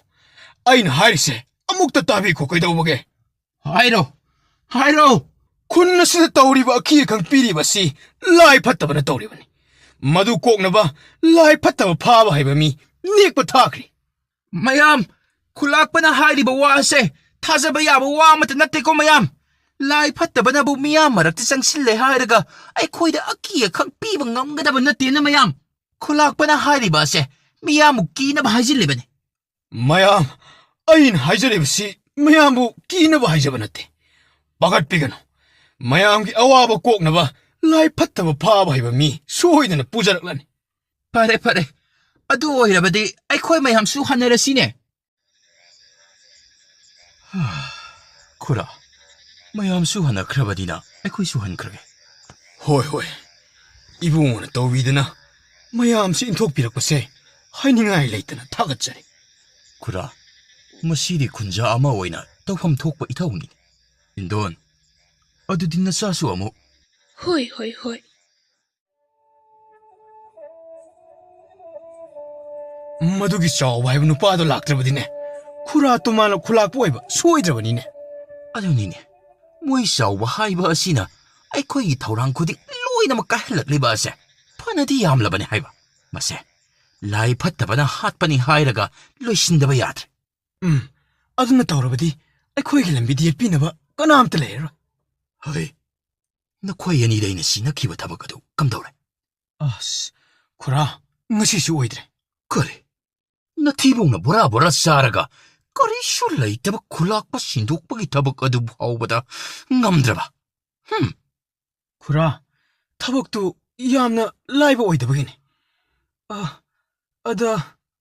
ꯑꯩꯅ ꯍꯥꯏꯔꯤꯁꯦ ꯑꯃꯨꯛꯇ ꯇꯥꯕꯤꯈꯣ꯫ ꯀꯩꯗꯧꯕꯒꯦ? ꯍꯥꯏꯔꯣ, ꯍꯥꯏꯔꯣ꯫ ꯈꯨꯟ ꯑꯁꯤꯗ ꯇꯧꯔꯤꯕ ꯑꯀꯤ ꯑꯈꯪ ꯄꯤꯔꯤꯕ ꯑꯁꯤ ꯂꯥꯏ ꯐꯠꯇꯕꯅ ꯇꯧꯔꯤꯕꯅꯤ꯫ ꯃꯗꯨ ꯀꯣꯛꯅꯕ ꯂꯥꯏ ꯐꯠꯇꯕ ꯐꯥꯕ ꯍꯥꯏꯕ ꯃꯤ ꯅꯦꯛꯄ ꯊꯥꯈ꯭ꯔꯤ꯫ ꯃꯌꯥꯝ, ꯈꯨꯂꯥꯛꯄꯅ ꯍꯥꯏꯔꯤꯕ ꯋꯥ ꯑꯁꯦ ꯊꯥꯖꯕ ꯌꯥꯕ ꯋꯥ ꯑꯃꯠꯇ ꯅꯠꯇꯦꯀꯣ ꯃꯌꯥꯝ꯫ ꯂꯥꯏ ꯐꯠꯇꯕꯅꯕꯨ ꯃꯤꯌꯥꯝ ꯃꯔꯛꯇ ꯆꯪꯁꯤꯜꯂꯦ ꯍꯥꯏꯔꯒ ꯑꯩꯈꯣꯏꯗ ꯑꯀꯤ ꯑꯈꯪ ꯄꯤꯕ ꯉꯝꯒꯗꯕ ꯅꯠꯇꯦꯅ ꯃꯌꯥꯝ꯫ ꯈꯨꯂꯥꯛꯄꯅ ꯍꯥꯏꯔꯤꯕ ꯑꯁꯦ ꯃꯤꯌꯥꯝꯕꯨ ꯀꯤꯅꯕ ꯍꯥꯏꯖꯤꯜꯂꯤꯕꯅꯤ꯫ ꯃꯌꯥꯝ, ꯑꯩꯅ ꯍꯥꯏꯖꯔꯤꯕꯁꯤ ꯃꯌꯥꯝꯕꯨ ꯀꯤꯅꯕ ꯍꯥꯏꯖꯕ ꯅꯠꯇꯦ꯫ ꯄꯥꯈꯠꯄꯤꯒꯅꯨ꯫ ꯃꯌꯥꯝꯒꯤ ꯑꯋꯥꯕ ꯀꯣꯛꯅꯕ ꯂꯥꯏ ꯐꯠꯇꯕ ꯐꯥꯕ ꯍꯩꯕ ꯃꯤ ꯁꯣꯏꯗꯅ ꯄꯨꯖꯔꯛꯂꯅꯤ꯫ ꯐꯔꯦ, ꯐꯔꯦ꯫ ꯑꯗꯨ ꯑꯣꯏꯔꯕꯗꯤ ꯑꯩꯈꯣꯏ ꯃꯌꯥꯝꯁꯨ ꯍꯟꯅꯔꯁꯤꯅꯦ꯫ ꯈꯨꯔꯥ, ꯃꯌꯥꯝꯁꯨ ꯍꯟꯅꯈ꯭ꯔꯕꯅꯤꯅ ꯑꯩꯈꯣꯏꯁꯨ ꯍꯟꯈ꯭ꯔꯒꯦ꯫ ꯍꯣꯏ, ꯍꯣꯏ꯫ ꯏꯕꯨꯡꯉꯣꯅ ꯇꯧꯕꯤꯗꯅ ꯃꯌꯥꯝꯁꯤ ꯏꯟꯊꯣꯛꯄꯤꯔꯛꯄꯁꯦ ꯍꯥꯏꯅꯤꯡꯉꯥꯏ ꯂꯩꯇꯅ ꯊꯥꯒꯠꯆꯔꯤ꯫ ꯈꯨꯔꯥ, ꯃꯁꯤꯗꯤ ꯈꯨꯟꯖꯥ ꯑꯃ ꯑꯣꯏꯅ ꯇꯧꯐꯝ ꯊꯣꯛꯄ ꯏꯊꯧꯅꯤ꯫ ꯏꯟꯗꯣꯟ, ꯑꯗꯨꯗꯤ ꯅꯆꯥꯁꯨ ꯑꯃꯨꯛ꯫ ꯍꯣꯏ, ꯍꯣꯏ, ꯍꯣꯏ꯫ ꯃꯗꯨꯒꯤ ꯆꯥꯎꯕ ꯍꯥꯏꯕ ꯅꯨꯄꯥꯗꯣ ꯂꯥꯛꯇ꯭ꯔꯕꯗꯤꯅꯦ, ꯈꯨꯔꯥ ꯇꯣꯃꯥꯅ ꯈꯨꯂꯥꯛꯄ ꯑꯣꯏꯕ ꯁꯣꯏꯗ꯭ꯔꯕꯅꯤꯅꯦ꯫ ꯑꯗꯨꯅꯤꯅꯦ, ꯃꯣꯏ ꯆꯥꯎꯕ ꯍꯥꯏꯕ ꯑꯁꯤꯅ ꯑꯩꯈꯣꯏꯒꯤ ꯊꯧꯔꯥꯡ ꯈꯨꯗꯤꯡ ꯂꯣꯏꯅꯃꯛ ꯀꯥꯏꯍꯜꯂꯛꯂꯤꯕ ꯑꯁꯦ ꯐꯅꯗꯤ ꯌꯥꯝꯂꯕꯅꯤ ꯍꯥꯏꯕ꯫ ꯃꯁꯦ ꯂꯥꯏ ꯐꯠꯇꯕꯅ ꯍꯥꯠꯄꯅꯤ ꯍꯥꯏꯔꯒ ꯂꯣꯏꯁꯤꯟꯗꯕ ꯌꯥꯗ꯭ꯔꯦ꯫ ꯎꯝ, ꯑꯗꯨꯅ ꯇꯧꯔꯕꯗꯤ ꯑꯩꯈꯣꯏꯒꯤ ꯂꯝꯕꯤꯗ ꯌꯦꯠꯄꯤꯅꯕ ꯀꯅꯥꯝꯇ ꯂꯩꯔꯔꯣꯏ꯫ ꯍꯣꯏ, ꯅꯈꯣꯏ ꯑꯅꯤꯗ ꯑꯩꯅ ꯁꯤꯟꯅꯈꯤꯕ ꯊꯕꯛ ꯑꯗꯨ ꯀꯝꯗꯧꯔꯦ? ꯑꯁ, ꯈꯨꯔꯥ, ꯉꯁꯤꯁꯨ ꯑꯣꯏꯗ꯭ꯔꯦ꯫ ꯀꯔꯤ? ꯅꯊꯤꯕꯣꯡꯅ ꯕꯣꯔꯥ ꯕꯣꯔꯥ ꯆꯥꯔꯒ ꯀꯔꯤꯁꯨ ꯂꯩꯇꯕ ꯈꯨꯂꯥꯛꯄ ꯁꯤꯟꯗꯣꯛꯄꯒꯤ ꯊꯕꯛ ꯑꯗꯨ ꯐꯥꯎꯕꯗ ꯉꯝꯗ꯭ꯔꯕ? ꯍꯝ꯫ ꯈꯨꯔꯥ, ꯊꯕꯛꯇꯨ ꯌꯥꯝꯅ ꯂꯥꯏꯕ ꯑꯣꯏꯗꯕꯒꯤꯅꯤ꯫ ꯑ, ꯑꯗ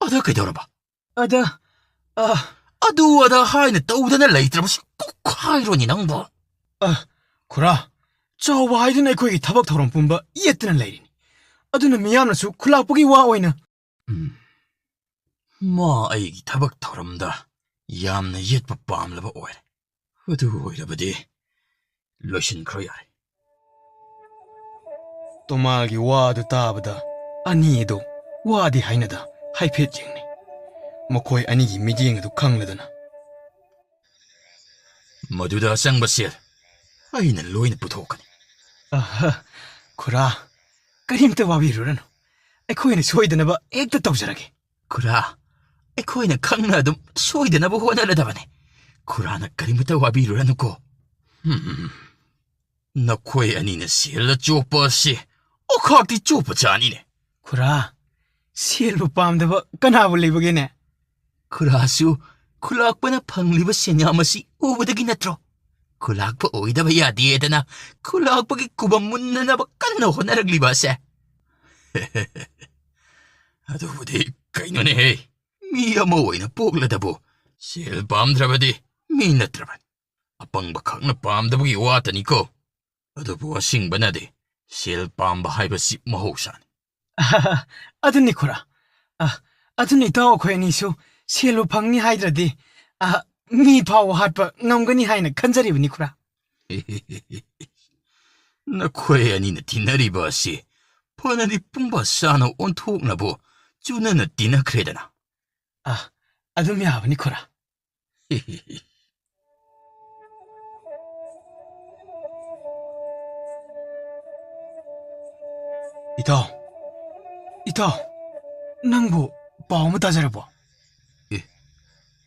ꯑꯗ ꯀꯩꯗꯧꯔꯕ? ꯑꯗ, ꯑ, ꯑꯗꯨ ꯑꯗ ꯍꯥꯏꯅ ꯇꯧꯗꯅ ꯂꯩꯇ꯭ꯔꯕꯁꯤ ꯀꯣꯛ ꯍꯥꯏꯔꯣꯅꯦ ꯅꯪꯕꯣ꯫ ꯑ, ꯈꯨꯔꯥ, ꯆꯥꯎꯕ ꯍꯥꯏꯗꯨꯅ ꯑꯩꯈꯣꯏꯒꯤ ꯊꯕꯛ ꯊꯧꯔꯝ ꯄꯨꯝꯕ ꯌꯦꯠꯇꯅ ꯂꯩꯔꯤꯅꯤ꯫ ꯑꯗꯨꯅ ꯃꯤꯌꯥꯝꯅꯁꯨ ꯈꯨꯂꯥꯛꯄꯒꯤ ꯋꯥ ꯑꯣꯏꯅ ꯎꯝ, ꯃꯥ ꯑꯩꯒꯤ ꯊꯕꯛ ꯊꯧꯔꯝꯗ ꯌꯥꯝꯅ ꯌꯦꯠꯄ ꯄꯥꯝꯂꯕ ꯑꯣꯏꯔꯦ꯫ ꯑꯗꯨ ꯑꯣꯏꯔꯕꯗꯤ ꯂꯣꯏꯁꯤꯟꯈ꯭ꯔꯣ ꯌꯥꯔꯦ꯫ ꯇꯣꯃꯥꯒꯤ ꯋꯥꯗꯨ ꯇꯥꯕꯗ ꯑꯅꯤ ꯑꯗꯨ ꯋꯥꯗꯤ ꯍꯥꯏꯅꯗ ꯍꯥꯏꯐꯦꯠ ꯌꯦꯡꯅꯩ꯫ ꯃꯈꯣꯏ ꯑꯅꯤꯒꯤ ꯃꯤꯠꯌꯦꯡ ꯑꯗꯨ ꯈꯪꯂꯗꯅ, "ꯃꯗꯨꯗ ꯑꯆꯪꯕ ꯁꯦꯜ ꯑꯩꯅ ꯂꯣꯏꯅ ꯄꯨꯊꯣꯛꯀꯅꯤ꯫" "ꯑꯍ, ꯈꯨꯔꯥ, ꯀꯔꯤꯝꯇ ꯋꯥꯕꯤꯔꯨꯔꯅꯨ꯫ ꯑꯩꯈꯣꯏꯅ ꯁꯣꯏꯗꯅꯕ ꯍꯦꯛꯇ ꯇꯧꯖꯔꯒꯦ꯫" "ꯈꯨꯔꯥ, ꯑꯩꯈꯣꯏꯅ ꯈꯪꯅ ꯑꯗꯨꯝ ꯁꯣꯏꯗꯅꯕ ꯍꯣꯠꯅꯔꯗꯕꯅꯤ꯫ ꯈꯨꯔꯥꯅ ꯀꯔꯤꯃꯇ ꯋꯥꯕꯤꯔꯨꯔꯅꯨꯀꯣ꯫" "ꯍꯝ, ꯅꯈꯣꯏ ꯑꯅꯤꯅ ꯁꯦꯜ ꯑꯆꯣꯞꯄ ꯑꯁꯤ ꯑꯣꯈꯥꯛꯇꯤ ꯆꯣꯞꯄ ꯆꯥꯅꯤꯅꯦ꯫" "ꯈꯨꯔꯥ, ꯁꯦꯜꯕꯨ ꯄꯥꯝꯗꯕ ꯀꯅꯥꯕꯨ ꯂꯩꯕꯒꯦꯅꯦ?" "ꯈꯨꯔꯥꯁꯨ ꯈꯨꯂꯥꯛꯄꯅ ꯐꯪꯂꯤꯕ ꯁꯦꯟꯌꯥꯝ ꯑꯁꯤ ꯎꯕꯗꯒꯤ ꯅꯠꯇ꯭ꯔꯣ ꯈꯨꯂꯥꯛꯄ ꯑꯣꯏꯗꯕ ꯌꯥꯗꯦꯗꯅ ꯈꯨꯂꯥꯛꯄꯒꯤ ꯀꯨꯕꯝ ꯃꯨꯟꯅꯅꯕ ꯀꯟꯅ ꯍꯣꯠꯅꯔꯛꯂꯤꯕ ꯑꯁꯦ?" "ꯑꯗꯨꯕꯨꯗꯤ ꯀꯩꯅꯣꯅꯦꯍꯦ, ꯃꯤ ꯑꯃ ꯑꯣꯏꯅ ꯄꯣꯛꯂꯗꯕꯨ ꯁꯦꯜ ꯄꯥꯝꯗ꯭ꯔꯕꯗꯤ ꯃꯤ ꯅꯠꯇ꯭ꯔꯕꯅꯤ꯫ ꯑꯄꯪꯕ ꯈꯛꯅ ꯄꯥꯝꯗꯕꯒꯤ ꯋꯥꯇꯅꯤꯀꯣ꯫ ꯑꯗꯨꯕꯨ ꯑꯁꯤꯡꯕꯅꯗꯤ ꯁꯦꯜ ꯄꯥꯝꯕ ꯍꯥꯏꯕꯁꯤ ꯃꯍꯧꯁꯥꯅꯤ꯫" "ꯑꯗꯨꯅꯤ ꯈꯨꯔꯥ꯫ ꯑ, ꯑꯗꯨꯅ ꯏꯇꯥꯎ ꯑꯩꯈꯣꯏ ꯑꯅꯤꯁꯨ ꯁꯦꯜꯕꯨ ꯐꯪꯅꯤ ꯍꯥꯏꯗ꯭ꯔꯗꯤ, ꯑ, ꯃꯤ ꯐꯥꯎꯕ ꯍꯥꯠꯄ ꯉꯝꯒꯅꯤ ꯍꯥꯏꯅ ꯈꯟꯖꯔꯤꯕꯅꯤ ꯈꯨꯔꯥ꯫" "ꯅꯈꯣꯏ ꯑꯅꯤꯅ ꯇꯤꯟꯅꯔꯤꯕ ꯑꯁꯤ ꯐꯅꯗꯤ ꯄꯨꯡꯕ ꯆꯥꯅ ꯑꯣꯟꯊꯣꯛꯅꯕꯨ ꯆꯨꯅꯅ ꯇꯤꯟꯅꯈ꯭ꯔꯦꯗꯅ꯫" "ꯑ, ꯑꯗꯨꯝ ꯌꯥꯕꯅꯤ ꯈꯨꯔꯥ꯫" "ꯏꯇꯥꯎ, ꯏꯇꯥꯎ, ꯅꯪꯕꯨ ꯄꯥꯎ ꯑꯃ ꯇꯥꯖꯔꯕꯣ?" "ꯑꯦ,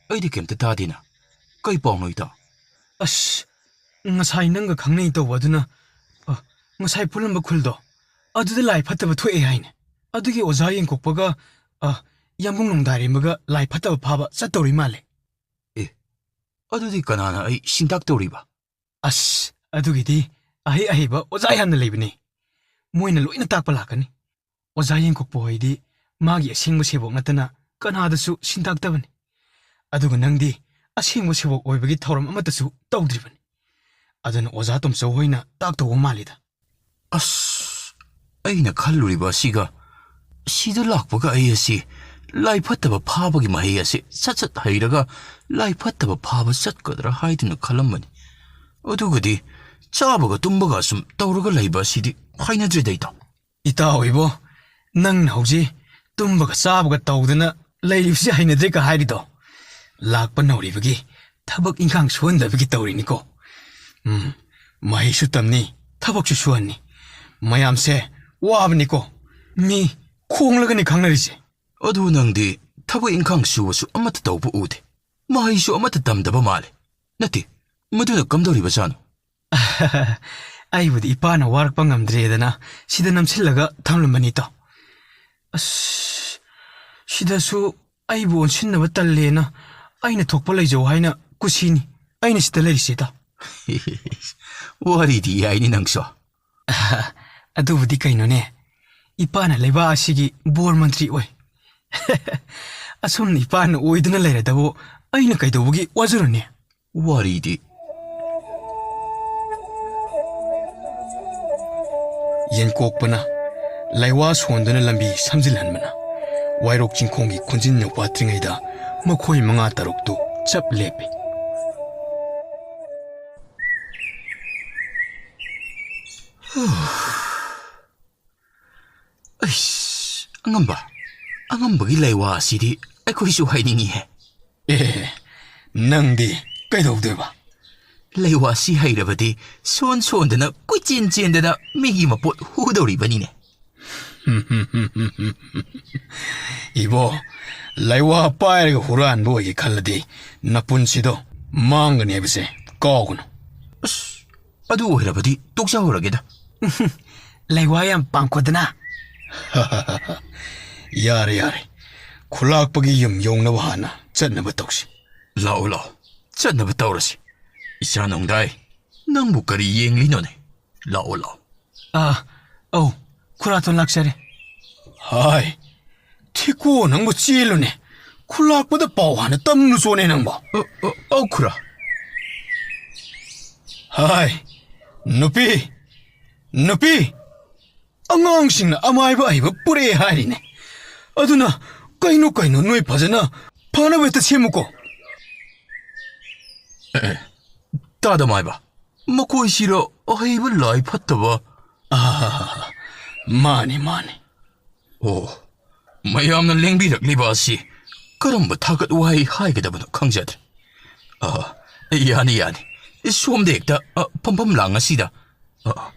ꯑꯩꯗꯤ ꯀꯩꯝꯇ ꯇꯥꯗꯦꯅ꯫ ꯀꯩ ꯄꯥꯎꯅꯣ ꯏꯇꯥꯎ?" "ꯑꯁ, ꯉꯁꯥꯏ ꯅꯪꯒ ꯈꯪꯅꯩ ꯇꯧꯕ ꯑꯗꯨꯅ, ꯑ, ꯉꯁꯥꯏ ꯄꯨꯜꯂꯝꯕ ꯈꯨꯜꯗꯣ, ꯑꯗꯨꯗ ꯂꯥꯏ ꯐꯠꯇꯕ ꯊꯣꯛꯑꯦ ꯍꯥꯏꯅꯦ꯫ ꯑꯗꯨꯒꯤ ꯑꯣꯖꯥ ꯌꯦꯡꯀꯣꯛꯄꯒ, ꯑ, ꯌꯥꯝꯕꯨꯡ ꯅꯣꯡꯗꯥꯔꯦꯝꯕꯒ ꯂꯥꯏ ꯐꯠꯇꯕ ꯐꯥꯕ ꯆꯠꯇꯧꯔꯤ ꯃꯥꯜꯂꯦ꯫" "ꯑꯦ, ꯑꯗꯨꯗꯤ ꯀꯅꯥꯅ ꯑꯩ ꯁꯤꯟꯇꯥꯛ ꯇꯧꯔꯤꯕ?" "ꯑꯁ, ꯑꯗꯨꯒꯤꯗꯤ ꯑꯍꯩ ꯑꯍꯩꯕ ꯑꯣꯖꯥ ꯌꯥꯝꯅ ꯂꯩꯕꯅꯦ꯫ ꯃꯣꯏꯅ ꯂꯣꯏꯅ ꯇꯥꯛꯄ ꯂꯥꯛꯀꯅꯤ꯫ ꯑꯣꯖꯥ ꯌꯦꯡꯀꯣꯛꯄ ꯍꯣꯏꯗꯤ ꯃꯥꯒꯤ ꯑꯁꯦꯡꯕ ꯁꯦꯕꯣꯛ ꯅꯠꯇꯅ ꯀꯅꯥꯗꯁꯨ ꯁꯤꯟꯇꯥꯛꯇꯕꯅꯤ꯫ ꯑꯗꯨꯒ ꯅꯪꯗꯤ ꯑꯁꯦꯡꯕ ꯁꯦꯕꯣꯛ ꯑꯣꯏꯕꯒꯤ ꯊꯧꯔꯝ ꯑꯃꯠꯇꯁꯨ ꯇꯧꯗ꯭ꯔꯤꯕꯅꯤ꯫ ꯑꯗꯨꯅ ꯑꯣꯖꯥ ꯇꯣꯝꯆꯧ ꯍꯣꯏꯅ ꯇꯥꯛꯇꯧꯕ ꯃꯥꯜꯂꯤꯗ꯫" ꯑꯁ, ꯑꯩꯅ ꯈꯜꯂꯨꯔꯤꯕ ꯑꯁꯤꯒ ꯁꯤꯗ ꯂꯥꯛꯄꯒ ꯑꯩ ꯑꯁꯤ ꯂꯥꯏ ꯐꯠꯇꯕ ꯐꯥꯕꯒꯤ ꯃꯍꯩ ꯑꯁꯤ ꯁꯠ ꯁꯠ ꯍꯩꯔꯒ ꯂꯥꯏ ꯐꯠꯇꯕ ꯐꯥꯕ ꯆꯠꯀꯗ꯭ꯔꯥ ꯍꯥꯏꯗꯨꯅ ꯈꯜꯂꯝꯕꯅꯤ꯫ ꯑꯗꯨꯒꯗꯤ ꯆꯥꯕꯒ ꯇꯨꯝꯕꯒ ꯁꯨꯝ ꯇꯧꯔꯒ ꯂꯩꯕ ꯑꯁꯤꯗꯤ ꯍꯩꯅꯗ꯭ꯔꯦꯗ, ꯏꯇꯥꯎ꯫ ꯏꯇꯥꯎ ꯏꯕꯣ, ꯅꯪꯅ ꯍꯧꯖꯤꯛ ꯇꯨꯝꯕꯒ ꯆꯥꯕꯒ ꯇꯧꯗꯅ ꯂꯩꯔꯤꯕꯁꯤ ꯍꯩꯅꯗ꯭ꯔꯦꯒ ꯍꯥꯏꯔꯤꯗꯣ, ꯂꯥꯛꯄ ꯅꯧꯔꯤꯕꯒꯤ ꯊꯕꯛ ꯏꯟꯈꯥꯡ ꯁꯨꯍꯟꯗꯕꯒꯤ ꯇꯧꯔꯤꯅꯤꯀꯣ꯫ ꯎꯝ, ꯃꯍꯩꯁꯨ ꯇꯝꯅꯤ, ꯊꯕꯛꯁꯨ ꯁꯨꯍꯟꯅꯤ꯫ ꯃꯌꯥꯝꯁꯦ ꯋꯥꯕꯅꯤꯀꯣ, ꯃꯤ ꯈꯣꯡꯂꯒꯅꯤ ꯈꯪꯅꯔꯤꯁꯦ꯫ ꯑꯗꯨ ꯅꯪꯗꯤ ꯊꯕꯛ ꯏꯟꯈꯥꯡ ꯁꯨꯕꯁꯨ ꯑꯃꯠꯇ ꯇꯧꯕ ꯎꯗꯦ, ꯃꯍꯩꯁꯨ ꯑꯃꯠꯇ ꯇꯝꯗꯕ ꯃꯥꯜꯂꯦ꯫ ꯅꯠꯇꯦ, ꯃꯗꯨꯅ ꯀꯝꯗꯧꯔꯤꯕꯖꯥꯠꯅꯣ? ꯑꯩꯕꯨꯗꯤ ꯏꯄꯥꯅ ꯋꯥꯔꯛꯄ ꯉꯝꯗ꯭ꯔꯦꯗꯅ ꯁꯤꯗ ꯅꯝꯁꯤꯜꯂꯒ ꯊꯝꯂꯝꯕꯅꯤꯗꯣ꯫ ꯑꯁ, ꯁꯤꯗꯁꯨ ꯑꯩꯕꯨ ꯑꯣꯟꯁꯤꯟꯅꯕ ꯇꯜꯂꯦꯅ ꯑꯩꯅ ꯊꯣꯛꯄ ꯂꯩꯖꯧ ꯍꯥꯏꯅ ꯀꯨꯁꯤꯅꯤ ꯑꯩꯅ ꯁꯤꯗ ꯂꯩꯔꯤꯁꯦꯗ꯫ ꯋꯥꯔꯤꯗꯤ ꯌꯥꯏꯅꯦ ꯅꯪꯁꯨ꯫ ꯑꯗꯨꯕꯨꯗꯤ ꯀꯩꯅꯣꯅꯦ, ꯏꯄꯥꯅ ꯂꯩꯕꯥꯛ ꯑꯁꯤꯒꯤ ꯕꯣꯔ ꯃꯟꯇ꯭ꯔꯤ ꯑꯣꯏ꯫ ꯑꯁꯨꯝꯅ ꯏꯄꯥꯅ ꯑꯣꯏꯗꯨꯅ ꯂꯩꯔꯗꯕꯨ ꯑꯩꯅ ꯀꯩꯗꯧꯕꯒꯤ ꯋꯥꯖꯔꯨꯅꯤ? ꯋꯥꯔꯤꯗꯤ꯫ ꯌꯦꯟꯀꯣꯛꯄꯅ ꯂꯩꯋꯥ ꯁꯣꯟꯗꯨꯅ ꯂꯝꯕꯤ ꯁꯝꯖꯤꯜꯍꯟꯕꯅ ꯋꯥꯏꯔꯣꯛ ꯆꯤꯡꯈꯣꯡꯒꯤ ꯈꯨꯟꯖꯤꯟ ꯌꯧꯐꯥꯠꯇ꯭ꯔꯤꯉꯩꯗ ꯃꯈꯣꯏ ꯃꯉꯥ ꯇꯔꯨꯛꯇꯨ ꯆꯞ ꯂꯦꯞꯄꯤ꯫ ꯑꯩꯁ, ꯑꯉꯝꯕ, ꯑꯉꯝꯕꯒꯤ ꯂꯩꯋꯥ ꯑꯁꯤꯗꯤ ꯑꯩꯈꯣꯏꯁꯨ ꯍꯩꯅꯤꯡꯉꯤꯍꯦ꯫ ꯑꯦ, ꯅꯪꯗꯤ ꯀꯩꯗꯧꯗꯣꯏꯕ? ꯂꯩꯋꯥꯁꯤ ꯍꯩꯔꯕꯗꯤ ꯁꯣꯟ ꯁꯣꯟꯗꯅ ꯀꯣꯏꯆꯦꯟ ꯆꯦꯟꯗꯅ ꯃꯤꯒꯤ ꯃꯄꯣꯠ ꯍꯨꯗꯧꯔꯤꯕꯅꯤꯅꯦ꯫ ꯏꯕꯣ, ꯂꯩꯋꯥ ꯄꯥꯏꯔꯒ ꯍꯨꯔꯥꯟꯕ ꯑꯣꯏꯒꯦ ꯈꯜꯂꯗꯤ ꯅꯄꯨꯟꯁꯤꯗꯣ ꯃꯥꯡꯒꯅꯤ ꯍꯥꯏꯕꯁꯦ ꯀꯥꯎꯒꯅꯨ꯫ ꯑꯁ, ꯑꯗꯨ ꯑꯣꯏꯔꯕꯗꯤ ꯇꯣꯛꯆꯍꯧꯔꯒꯦꯗ꯫ ꯂꯩꯋꯥ ꯌꯥꯝ ꯄꯥꯝꯈꯣꯗꯅ꯫ ꯌꯥꯔꯦ, ꯌꯥꯔꯦ꯫ ꯈꯨꯂꯥꯛꯄꯒꯤ ꯌꯨꯝ ꯌꯧꯅꯕ ꯍꯥꯟꯅ ꯆꯠꯅꯕ ꯇꯧꯁꯤ꯫ ꯂꯥꯛꯑꯣ, ꯂꯥꯛꯑꯣ꯫ ꯆꯠꯅꯕ ꯇꯧꯔꯁꯤ꯫ ꯏꯆꯥ ꯅꯣꯡꯗꯥꯏ, ꯅꯪꯕꯨ ꯀꯔꯤ ꯌꯦꯡꯂꯤꯅꯣꯅꯦ? ꯂꯥꯛꯑꯣ, ꯂꯥꯛꯑꯣ꯫ ꯑꯥ, ꯑꯧ, ꯈꯨꯔꯥꯇꯣꯟ ꯂꯥꯛꯆꯔꯦ꯫ ꯍꯥꯏ, ꯊꯤꯀꯣ ꯅꯪꯕꯨ ꯆꯦꯜꯂꯨꯅꯦ꯫ ꯈꯨꯂꯥꯛꯄꯗ ꯄꯥꯎ ꯍꯥꯟꯅ ꯇꯝꯂꯨꯆꯣꯅꯦ ꯅꯪꯕꯣ꯫ ꯑ, ꯑ, ꯑꯧ, ꯈꯨꯔꯥ꯫ ꯍꯥꯏ, ꯅꯨꯄꯤ, ꯅꯨꯄꯤ꯫ ꯑꯉꯥꯡꯁꯤꯡꯅ ꯑꯃꯥꯏꯕ ꯑꯍꯩꯕ ꯄꯨꯔꯛꯑꯦ ꯍꯥꯏꯔꯤꯅꯦ꯫ ꯑꯗꯨꯅ ꯀꯩꯅꯣ, ꯀꯩꯅꯣ, ꯅꯣꯏ ꯐꯖꯅ ꯐꯅꯕ ꯍꯦꯛꯇ ꯁꯦꯝꯃꯨꯀꯣ꯫ ꯑꯦ, ꯇꯥꯗ ꯃꯥꯏꯕ, ꯃꯈꯣꯏꯁꯤꯔꯣ ꯑꯍꯩꯕ ꯂꯥꯏ ꯐꯠꯇꯕ? ꯑꯥ, ꯃꯥꯅꯤ, ꯃꯥꯅꯤ꯫ ꯑꯣ, ꯃꯌꯥꯝꯅ ꯂꯦꯡꯕꯤꯔꯛꯂꯤꯕ ꯑꯁꯤ ꯀꯔꯝꯕ ꯊꯥꯒꯠ ꯋꯥꯍꯩ ꯍꯥꯏꯒꯗꯕꯅꯣ ꯈꯪꯖꯗ꯭ꯔꯦ꯫ ꯑꯥ, ꯌꯥꯅꯤ, ꯌꯥꯅꯤ꯫ ꯁꯣꯝꯗ ꯍꯦꯛꯇ, ꯑ, ꯐꯝꯐꯝ ꯂꯥꯡ ꯑꯁꯤꯗ꯫ ꯑ,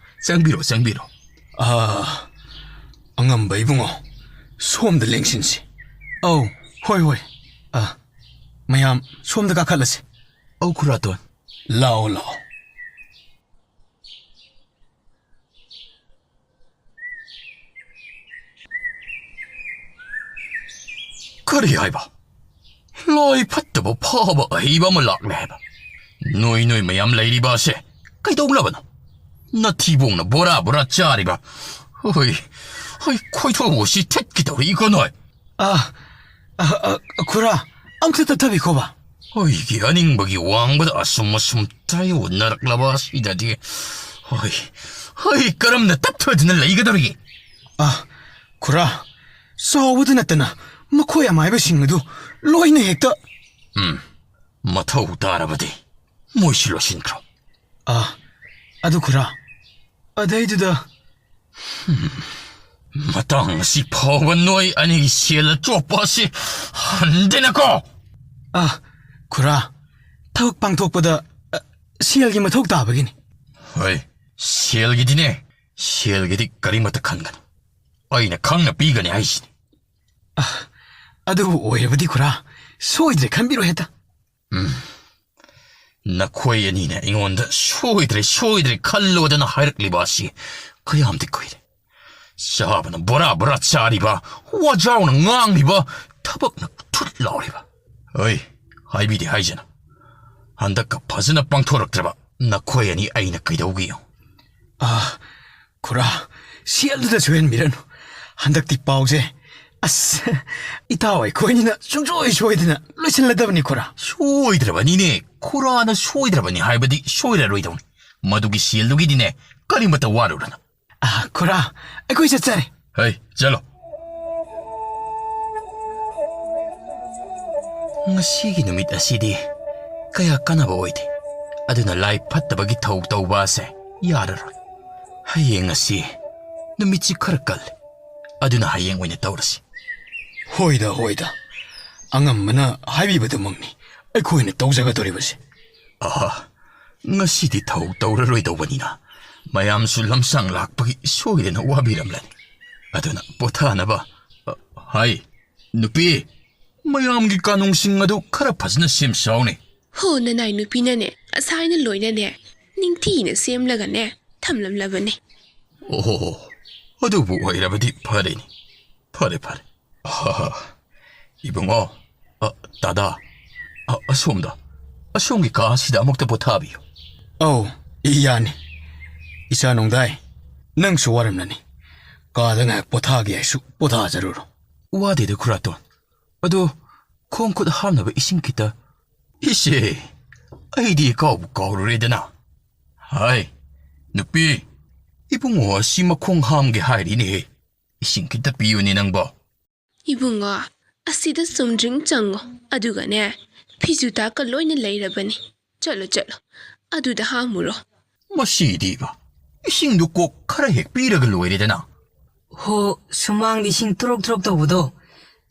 ꯆꯪꯕꯤꯔꯣ, ꯆꯪꯕꯤꯔꯣ꯫ ꯑꯥ, ꯑꯉꯝꯕ ꯏꯕꯨꯡꯉꯣ, ꯁꯣꯝꯗ ꯂꯦꯡꯁꯤꯟꯁꯤ꯫ ꯑꯧ, ꯍꯣꯏ, ꯍꯣꯏ꯫ ꯑ, ꯃꯌꯥꯝ ꯁꯣꯝꯗ ꯀꯥꯈꯠꯂꯁꯤ꯫ ꯑꯧ, ꯈꯨꯔꯥꯇꯣꯟ꯫ ꯂꯥꯛꯑꯣ, ꯂꯥꯛꯑꯣ꯫ ꯀꯔꯤ ꯍꯥꯏꯕ? ꯂꯥꯏ ꯐꯠꯇꯕ ꯐꯥꯕ ꯑꯍꯩꯕ ꯑꯃ ꯂꯥꯛꯂꯦ ꯍꯥꯏꯕ? ꯅꯣꯏ, ꯅꯣꯏ ꯃꯌꯥꯝ ꯂꯩꯔꯤꯕ ꯑꯁꯦ ꯀꯩꯗꯧꯅꯕꯅꯣ? ꯅꯊꯤꯕꯣꯡꯅ ꯕꯣꯔꯥ ꯕꯣꯔꯥ ꯆꯥꯔꯤꯕ? ꯍꯣꯏ, ꯍꯣꯏ, ꯈꯣꯏꯊꯣꯛꯎ ꯁꯤ ꯊꯠꯀꯦ ꯇꯧꯔꯛꯏꯀꯣ ꯅꯣꯏ꯫ ꯑ, ꯑ, ꯑ, ꯈꯨꯔꯥ, ꯑꯝꯇ ꯇꯞꯊꯕꯤꯈꯣꯕ꯫ ꯑꯩꯒꯤ ꯑꯅꯤꯡꯕꯒꯤ ꯋꯥꯡꯕꯗ ꯑꯁꯨꯝ ꯑꯁꯨꯝ ꯇꯥꯏꯑꯣꯟꯅꯔꯛꯂꯕ ꯑꯁꯤꯗꯗꯤ꯫ ꯍꯣꯏ, ꯍꯣꯏ, ꯀꯔꯝꯅ ꯇꯞꯊꯗꯨꯅ ꯂꯩꯒꯗꯧꯔꯤꯒꯦ? ꯑ, ꯈꯨꯔꯥ, ꯆꯥꯎꯕꯗ ꯅꯠꯇꯅ ꯃꯈꯣꯏ ꯑꯃꯥꯏꯕꯁꯤꯡ ꯑꯗꯨ ꯂꯣꯏꯅ ꯍꯦꯛꯇ ꯎꯝ, ꯃꯊꯧ ꯇꯥꯔꯕꯗꯤ ꯃꯣꯏꯁꯨ ꯂꯣꯏꯁꯤꯟꯈ꯭ꯔꯣ꯫ ꯑ, ꯑꯗꯨ ꯈꯨꯔꯥ, ꯑꯗꯩꯗꯨꯗ ꯃꯇꯥꯡ ꯑꯁꯤ ꯐꯥꯎꯕ ꯅꯣꯏ ꯑꯅꯤꯒꯤ ꯁꯦꯜ ꯑꯆꯣꯞꯄ ꯑꯁꯤ ꯍꯟꯗꯦꯅꯀꯣ꯫ ꯑ, ꯈꯨꯔꯥ, ꯊꯕꯛ ꯄꯥꯡꯊꯣꯛꯄꯗ, ꯑ, ꯁꯦꯜꯒꯤ ꯃꯊꯧ ꯇꯥꯕꯒꯤꯅꯤ꯫ ꯍꯣꯏ, ꯁꯦꯜꯒꯤꯗꯤꯅꯦ, ꯁꯦꯜꯒꯤꯗꯤ ꯀꯔꯤꯃꯠꯇ ꯈꯟꯒꯅꯨ꯫ ꯑꯩꯅ ꯈꯪꯅ ꯄꯤꯒꯅꯤ ꯍꯥꯏꯁꯤꯅꯤ꯫ ꯑ, ꯑꯗꯨꯕꯨ ꯑꯣꯏꯔꯕꯗꯤ ꯈꯨꯔꯥ, ꯁꯣꯏꯗ꯭ꯔꯦ ꯈꯟꯕꯤꯔꯣ ꯍꯦꯛꯇ꯫ ꯎꯝ꯫ ꯅꯈꯣꯏ ꯑꯅꯤꯅ ꯑꯩꯉꯣꯟꯗ "ꯁꯣꯏꯗ꯭ꯔꯦ, ꯁꯣꯏꯗ꯭ꯔꯦ ꯈꯜꯂꯣꯗꯅ" ꯍꯥꯏꯔꯛꯂꯤꯕ ꯑꯁꯤ ꯀꯌꯥꯝꯗꯤ ꯀꯨꯏꯔꯦ꯫ ꯆꯥꯕꯅ ꯕꯣꯔꯥ ꯕꯣꯔꯥ ꯆꯥꯔꯤꯕ, ꯋꯥꯖꯥꯎꯅ ꯉꯥꯡꯂꯤꯕ, ꯊꯕꯛꯅ ꯊꯨꯠ ꯂꯥꯎꯔꯤꯕ꯫ ꯍꯣꯏ, ꯍꯥꯏꯕꯤꯗꯤ ꯍꯥꯏꯖꯅꯨ꯫ ꯍꯟꯗꯛꯀ ꯐꯖꯅ ꯄꯥꯡꯊꯣꯔꯛꯇ꯭ꯔꯕ ꯅꯈꯣꯏ ꯑꯅꯤ ꯑꯩꯅ ꯀꯩꯗꯧꯒꯦ ꯌꯦꯡꯉꯨ꯫ ꯑꯥ, ꯈꯨꯔꯥ, ꯁꯦꯜꯗꯨꯗ ꯁꯣꯏꯍꯟꯕꯤꯔꯅꯨ꯫ ꯍꯟꯗꯛꯇꯤ ꯄꯥꯎꯁꯦ, ꯑꯁ, ꯏꯇꯥꯎ ꯑꯩꯈꯣꯏꯅꯤꯅ ꯁꯨꯡꯁꯣꯏ ꯁꯣꯏꯗꯅ ꯂꯣꯏꯁꯤꯜꯂꯗꯕꯅꯤ, ꯈꯨꯔꯥ꯫ ꯁꯣꯏꯗ꯭ꯔꯕꯅꯤꯅꯦ, ꯈꯨꯔꯥꯅ ꯁꯣꯏꯗ꯭ꯔꯕꯅꯤ ꯍꯥꯏꯕꯗꯤ ꯁꯣꯏꯔꯔꯣꯏꯗꯧꯅꯤ꯫ ꯃꯗꯨꯒꯤ ꯁꯦꯜꯗꯨꯒꯤꯗꯤꯅꯦ, ꯀꯔꯤꯃꯠꯇ ꯋꯥꯔꯨꯔꯅꯨ꯫ ꯑꯥ, ꯈꯨꯔꯥ, ꯑꯩꯈꯣꯏ ꯆꯠꯆꯔꯦ꯫ ꯍꯩ, ꯆꯠꯂꯣ꯫ ꯉꯁꯤꯒꯤ ꯅꯨꯃꯤꯠ ꯑꯁꯤꯗꯤ ꯀꯌꯥ ꯀꯥꯟꯅꯕ ꯑꯣꯏꯗꯦ꯫ ꯑꯗꯨꯅ ꯂꯥꯏ ꯐꯠꯇꯕꯒꯤ ꯊꯧ ꯇꯧꯕ ꯑꯁꯦ ꯌꯥꯔꯔꯣꯏ꯫ ꯍꯌꯦꯡ ꯑꯁꯤ ꯅꯨꯃꯤꯠꯁꯤ ꯈꯔ ꯀꯜꯂꯤ꯫ ꯑꯗꯨꯅ ꯍꯌꯦꯡ ꯑꯣꯏꯅ ꯇꯧꯔꯁꯤ꯫ ꯍꯣꯏꯗ, ꯍꯣꯏꯗ꯫ ꯑꯉꯝꯕꯅ ꯍꯥꯏꯕꯤꯕꯗꯨꯃꯛꯅꯤ ꯑꯩꯈꯣꯏꯅ ꯇꯧꯖꯒꯗꯧꯔꯤꯕꯁꯦ꯫ ꯑꯍꯥ, ꯉꯁꯤꯗꯤ ꯊꯧ ꯇꯧꯔꯔꯣꯏꯗꯧꯕꯅꯤꯅ ꯃꯌꯥꯝꯁꯨ ꯂꯝꯁꯥꯡ ꯂꯥꯛꯄꯒꯤ ꯁꯣꯏꯗꯅ ꯋꯥꯕꯤꯔꯝꯂꯅꯤ꯫ ꯑꯗꯨꯅ ꯄꯣꯊꯥꯅꯕ, ꯑ, ꯍꯥꯏ, ꯅꯨꯄꯤ, ꯃꯌꯥꯝꯒꯤ ꯀꯥꯅꯨꯡꯁꯤꯡ ꯑꯗꯨ ꯈꯔ ꯐꯖꯅ ꯁꯦꯝ ꯁꯥꯎꯅꯦ꯫ ꯍꯣ, ꯅꯅꯥꯏ ꯅꯨꯄꯤꯅꯅꯦ, ꯉꯁꯥꯏꯅ ꯂꯣꯏꯅꯅꯦ, ꯅꯤꯡꯊꯤꯅ ꯁꯦꯝꯂꯒꯅꯦ, ꯊꯝꯂꯝꯂꯕꯅꯤ꯫ ꯑꯣꯍꯣ, ꯑꯗꯨꯕꯨ ꯑꯣꯏꯔꯕꯗꯤ ꯐꯔꯦꯅꯦ꯫ ꯐꯔꯦ, ꯐꯔꯦ꯫ ꯑꯍꯥ, ꯏꯕꯨꯡꯉꯣ, ꯑ, ꯗꯥꯗꯥ, ꯑ, ꯑꯁꯣꯝꯗ, ꯑꯁꯣꯝꯒꯤ ꯀꯥ ꯑꯁꯤꯗ ꯑꯃꯨꯛꯇ ꯄꯣꯊꯥꯕꯤꯌꯨ꯫ ꯑꯧ, ꯌꯥꯅꯤ꯫ ꯏꯆꯥ ꯅꯣꯡꯗꯥꯏ, ꯅꯪꯁꯨ ꯋꯥꯔꯝꯂꯅꯤ꯫ ꯀꯥꯗ ꯉꯥꯏꯍꯥꯛ ꯄꯣꯊꯥꯒꯦ ꯍꯥꯏꯁꯨ ꯄꯣꯊꯥꯖꯔꯨꯔꯣ꯫ ꯋꯥꯗꯦꯗ, ꯈꯨꯔꯥꯇꯣꯟ꯫ ꯑꯗꯣ ꯈꯣꯡ ꯈꯨꯠ ꯍꯥꯝꯅꯕ ꯏꯁꯤꯡ ꯈꯤꯇ꯫ ꯏꯆꯦ, ꯑꯩꯗꯤ ꯀꯥꯎꯕꯨ ꯀꯥꯎꯔꯨꯔꯦꯗꯅ꯫ ꯍꯥꯏ, ꯅꯨꯄꯤ, ꯏꯕꯨꯡꯉꯣ ꯑꯁꯤ ꯃꯈꯣꯡ ꯍꯥꯝꯒꯦ ꯍꯥꯏꯔꯤꯅꯦꯍꯦ꯫ ꯏꯁꯤꯡ ꯈꯤꯇ ꯄꯤꯌꯨꯅꯦ ꯅꯪꯕꯣ꯫ ꯏꯕꯨꯡꯉꯣ, ꯑꯁꯤꯗ ꯆꯨꯝꯗ꯭ꯔꯤꯡ ꯆꯪꯉꯣ, ꯑꯗꯨꯒꯅꯦ, ꯐꯤꯖꯨ ꯇꯥꯛꯀ ꯂꯣꯏꯅ ꯂꯩꯔꯕꯅꯤ꯫ ꯆꯠꯂꯣ, ꯆꯠꯂꯣ, ꯑꯗꯨꯗ ꯍꯥꯝꯃꯨꯔꯣ꯫ ꯃꯁꯤꯗꯤꯕ, ꯏꯁꯤꯡꯗꯨ ꯀꯣꯛ ꯈꯔ ꯍꯦꯛ ꯄꯤꯔꯒ ꯂꯣꯏꯔꯦꯗꯅ꯫ ꯍꯣ, ꯁꯨꯃꯥꯡꯗ ꯏꯁꯤꯡ ꯇ꯭ꯔꯣꯛ ꯇ꯭ꯔꯣꯛ ꯇꯧꯕꯗꯣ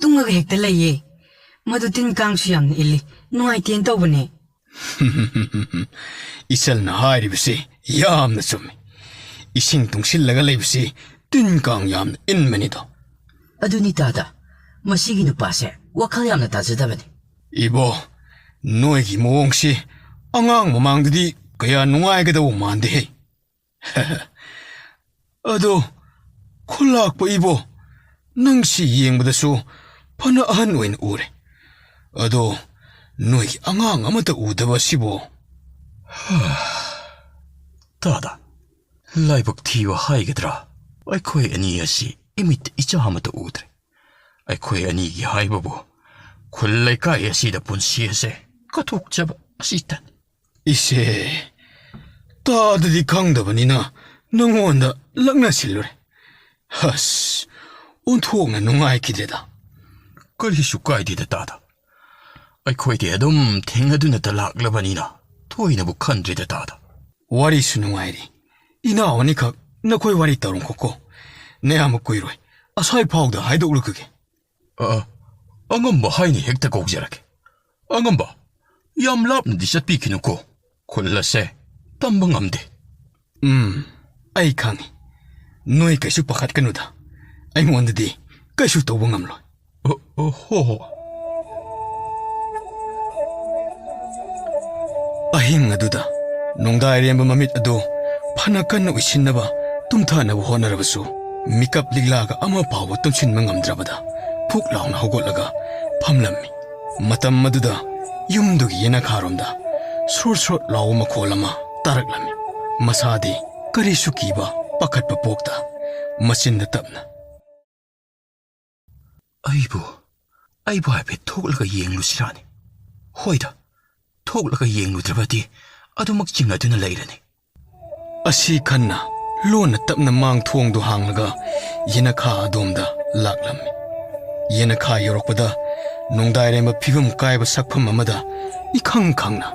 ꯇꯨꯡꯉꯒ ꯍꯦꯛꯇ ꯂꯩꯌꯦ꯫ ꯃꯗꯨ ꯇꯤꯟ ꯀꯥꯡꯁꯨ ꯌꯥꯝꯅ ꯏꯜꯂꯤ, ꯅꯨꯡꯉꯥꯏꯇꯦꯅ ꯇꯧꯕꯅꯦ꯫ ꯏꯆꯜꯅ ꯍꯥꯏꯔꯤꯕꯁꯤ ꯌꯥꯝꯅ ꯆꯨꯝꯃꯤ꯫ ꯏꯁꯤꯡ ꯇꯨꯡꯁꯤꯜꯂꯒ ꯂꯩꯕꯁꯤ ꯇꯤꯟ ꯀꯥꯡ ꯌꯥꯝꯅ ꯏꯟꯕꯅꯤꯗꯣ꯫ ꯑꯗꯨꯅꯤ ꯇꯥꯗ, ꯃꯁꯤꯒꯤ ꯅꯨꯄꯥꯁꯦ ꯋꯥꯈꯜ ꯌꯥꯝꯅ ꯇꯥꯖꯗꯕꯅꯤ꯫ ꯏꯕꯣ, ꯅꯣꯏꯒꯤ ꯃꯑꯣꯡꯁꯤ ꯑꯉꯥꯡ ꯃꯃꯥꯡꯗꯗꯤ ꯀꯌꯥ ꯅꯨꯡꯉꯥꯏꯒꯗꯧꯕ ꯃꯥꯟꯗꯦꯍꯦ꯫ ꯑꯗꯣ, ꯈꯨꯂꯥꯛꯄ ꯏꯕꯣ, ꯅꯪꯁꯤ ꯌꯦꯡꯕꯗꯁꯨ ꯐꯅ ꯑꯍꯟ ꯑꯣꯏꯅ ꯎꯔꯦ꯫ ꯑꯗꯣ, ꯅꯣꯏꯒꯤ ꯑꯉꯥꯡ ꯑꯃꯠꯇ ꯎꯗꯕ ꯑꯁꯤꯕꯣ? ꯇꯥꯗ, ꯂꯥꯏꯕꯛ ꯊꯤꯕ ꯍꯥꯏꯒꯗ꯭ꯔꯥ? ꯑꯩꯈꯣꯏ ꯑꯅꯤ ꯑꯁꯤ ꯏꯃꯤꯠꯇ ꯏꯆꯥ ꯑꯃꯠꯇ ꯎꯗ꯭ꯔꯦ꯫ ꯑꯩꯈꯣꯏ ꯑꯅꯤꯒꯤ ꯍꯥꯏꯕꯕꯨ ꯈꯨꯜ ꯂꯩꯀꯥꯏ ꯑꯁꯤꯗ ꯄꯨꯟꯁꯤ ꯑꯁꯦ ꯀꯠꯊꯣꯛꯆꯕ ꯑꯁꯤꯇꯅꯤ꯫ ꯏꯆꯦ, ꯇꯥꯗꯗꯤ ꯈꯪꯗꯕꯅꯤꯅ ꯅꯉꯣꯟꯗ ꯂꯛꯅꯁꯤꯜꯂꯨꯔꯦ꯫ ꯍꯁ, ꯑꯣꯟꯊꯣꯛꯅ ꯅꯨꯡꯉꯥꯏꯈꯤꯗ꯭ꯔꯦꯗ꯫ ꯀꯔꯤꯁꯨ ꯀꯥꯏꯗꯦꯗ ꯇꯥꯗ꯫ ꯑꯩꯈꯣꯏꯗꯤ ꯑꯗꯨꯝ ꯊꯦꯡꯅꯗꯨꯅꯇ ꯂꯥꯛꯂꯕꯅꯤꯅ ꯊꯣꯏꯅꯕꯨ ꯈꯟꯗ꯭ꯔꯦꯗ, ꯇꯥꯗ꯫ ꯋꯥꯔꯤꯁꯨ ꯅꯨꯡꯉꯥꯏꯔꯤ꯫ ꯏꯅꯥꯎ ꯑꯅꯤꯈꯛ ꯅꯈꯣꯏ ꯋꯥꯔꯤ ꯇꯧꯔꯝꯈꯣꯀꯣ꯫ ꯅꯌꯥꯝꯕ ꯀꯨꯏꯔꯣꯏ꯫ ꯑꯁ꯭ꯋꯥꯏ ꯐꯥꯎꯗ ꯍꯥꯏꯗꯣꯛꯂꯛꯈꯤꯒꯦ꯫ ꯑ, ꯑꯉꯝꯕ ꯍꯥꯏꯅ ꯍꯦꯛꯇ ꯀꯧꯖꯔꯒꯦ꯫ ꯑꯉꯝꯕ, ꯌꯥꯝ ꯂꯥꯞꯅꯗꯤ ꯆꯠꯄꯤꯈꯤꯅꯨꯀꯣ꯫ ꯈꯨꯜ ꯑꯁꯦ ꯇꯝꯕ ꯉꯝꯗꯦ꯫ ꯎꯝ, ꯑꯩ ꯈꯪꯏ꯫ ꯅꯣꯏ ꯀꯩꯁꯨ ꯄꯥꯈꯠꯀꯅꯨꯗ꯫ ꯑꯩꯉꯣꯟꯗꯗꯤ ꯀꯩꯁꯨ ꯇꯧꯕ ꯉꯝꯂꯣꯏ꯫ ꯑ, ꯑ, ꯍꯣ, ꯍꯣ꯫ ꯑꯍꯤꯡ ꯑꯗꯨꯗ ꯅꯣꯡꯗꯥꯏꯔꯦꯝꯕ ꯃꯃꯤꯠ ꯑꯗꯨ ꯐꯅ ꯀꯟꯅ ꯎꯏꯁꯤꯟꯅꯕ, ꯇꯨꯝꯊꯅꯕ ꯍꯣꯠꯅꯔꯕꯁꯨ, ꯃꯤꯀꯞ ꯂꯤꯛꯂꯥꯒ ꯑꯃ ꯐꯥꯎꯕ ꯇꯨꯝꯁꯤꯟꯕ ꯉꯝꯗ꯭ꯔꯕꯗ, ꯐꯨꯛ ꯂꯥꯎꯅ ꯍꯧꯒꯠꯂꯒ ꯐꯝꯂꯝꯃꯤ꯫ ꯃꯇꯝ ꯑꯗꯨꯗ ꯌꯨꯝꯗꯨꯒꯤ ꯌꯦꯅꯈꯥꯔꯣꯝꯗ ꯁ꯭ꯔꯣꯠ ꯁ꯭ꯔꯣꯠ ꯂꯥꯎꯕ ꯃꯈꯣꯜ ꯑꯃ ꯇꯥꯔꯛꯂꯝꯃꯤ꯫ ꯃꯁꯥꯗꯤ ꯀꯔꯤꯁꯨ ꯀꯤꯕ, ꯄꯥꯈꯠꯄ ꯄꯣꯛꯇ, ꯃꯆꯤꯟꯗ ꯇꯞꯅ, "ꯑꯩꯕꯨ, ꯑꯩꯕꯨ ꯍꯥꯏꯐꯦꯠ ꯊꯣꯛꯂꯒ ꯌꯦꯡꯂꯨꯁꯤꯔꯥꯅꯦ? ꯍꯣꯏꯗ, ꯊꯣꯛꯂꯒ ꯌꯦꯡꯂꯨꯗ꯭ꯔꯕꯗꯤ ꯑꯗꯨꯃꯛ ꯆꯤꯡꯅꯗꯨꯅ ꯂꯩꯔꯅꯤ"꯫ ꯑꯁꯤ ꯈꯟꯅ ꯂꯣꯟꯅ ꯇꯞꯅ ꯃꯥꯡ ꯊꯣꯡꯗꯨ ꯍꯥꯡꯂꯒ ꯌꯦꯅꯈꯥ ꯑꯗꯣꯝꯗ ꯂꯥꯛꯂꯝꯃꯤ꯫ ꯌꯦꯅꯈꯥ ꯌꯧꯔꯛꯄꯗ ꯅꯣꯡꯗꯥꯏꯔꯦꯝꯕ ꯐꯤꯕꯝ ꯀꯥꯏꯕ ꯁꯛꯐꯝ ꯑꯃꯗ ꯏꯈꯪ ꯈꯪꯅ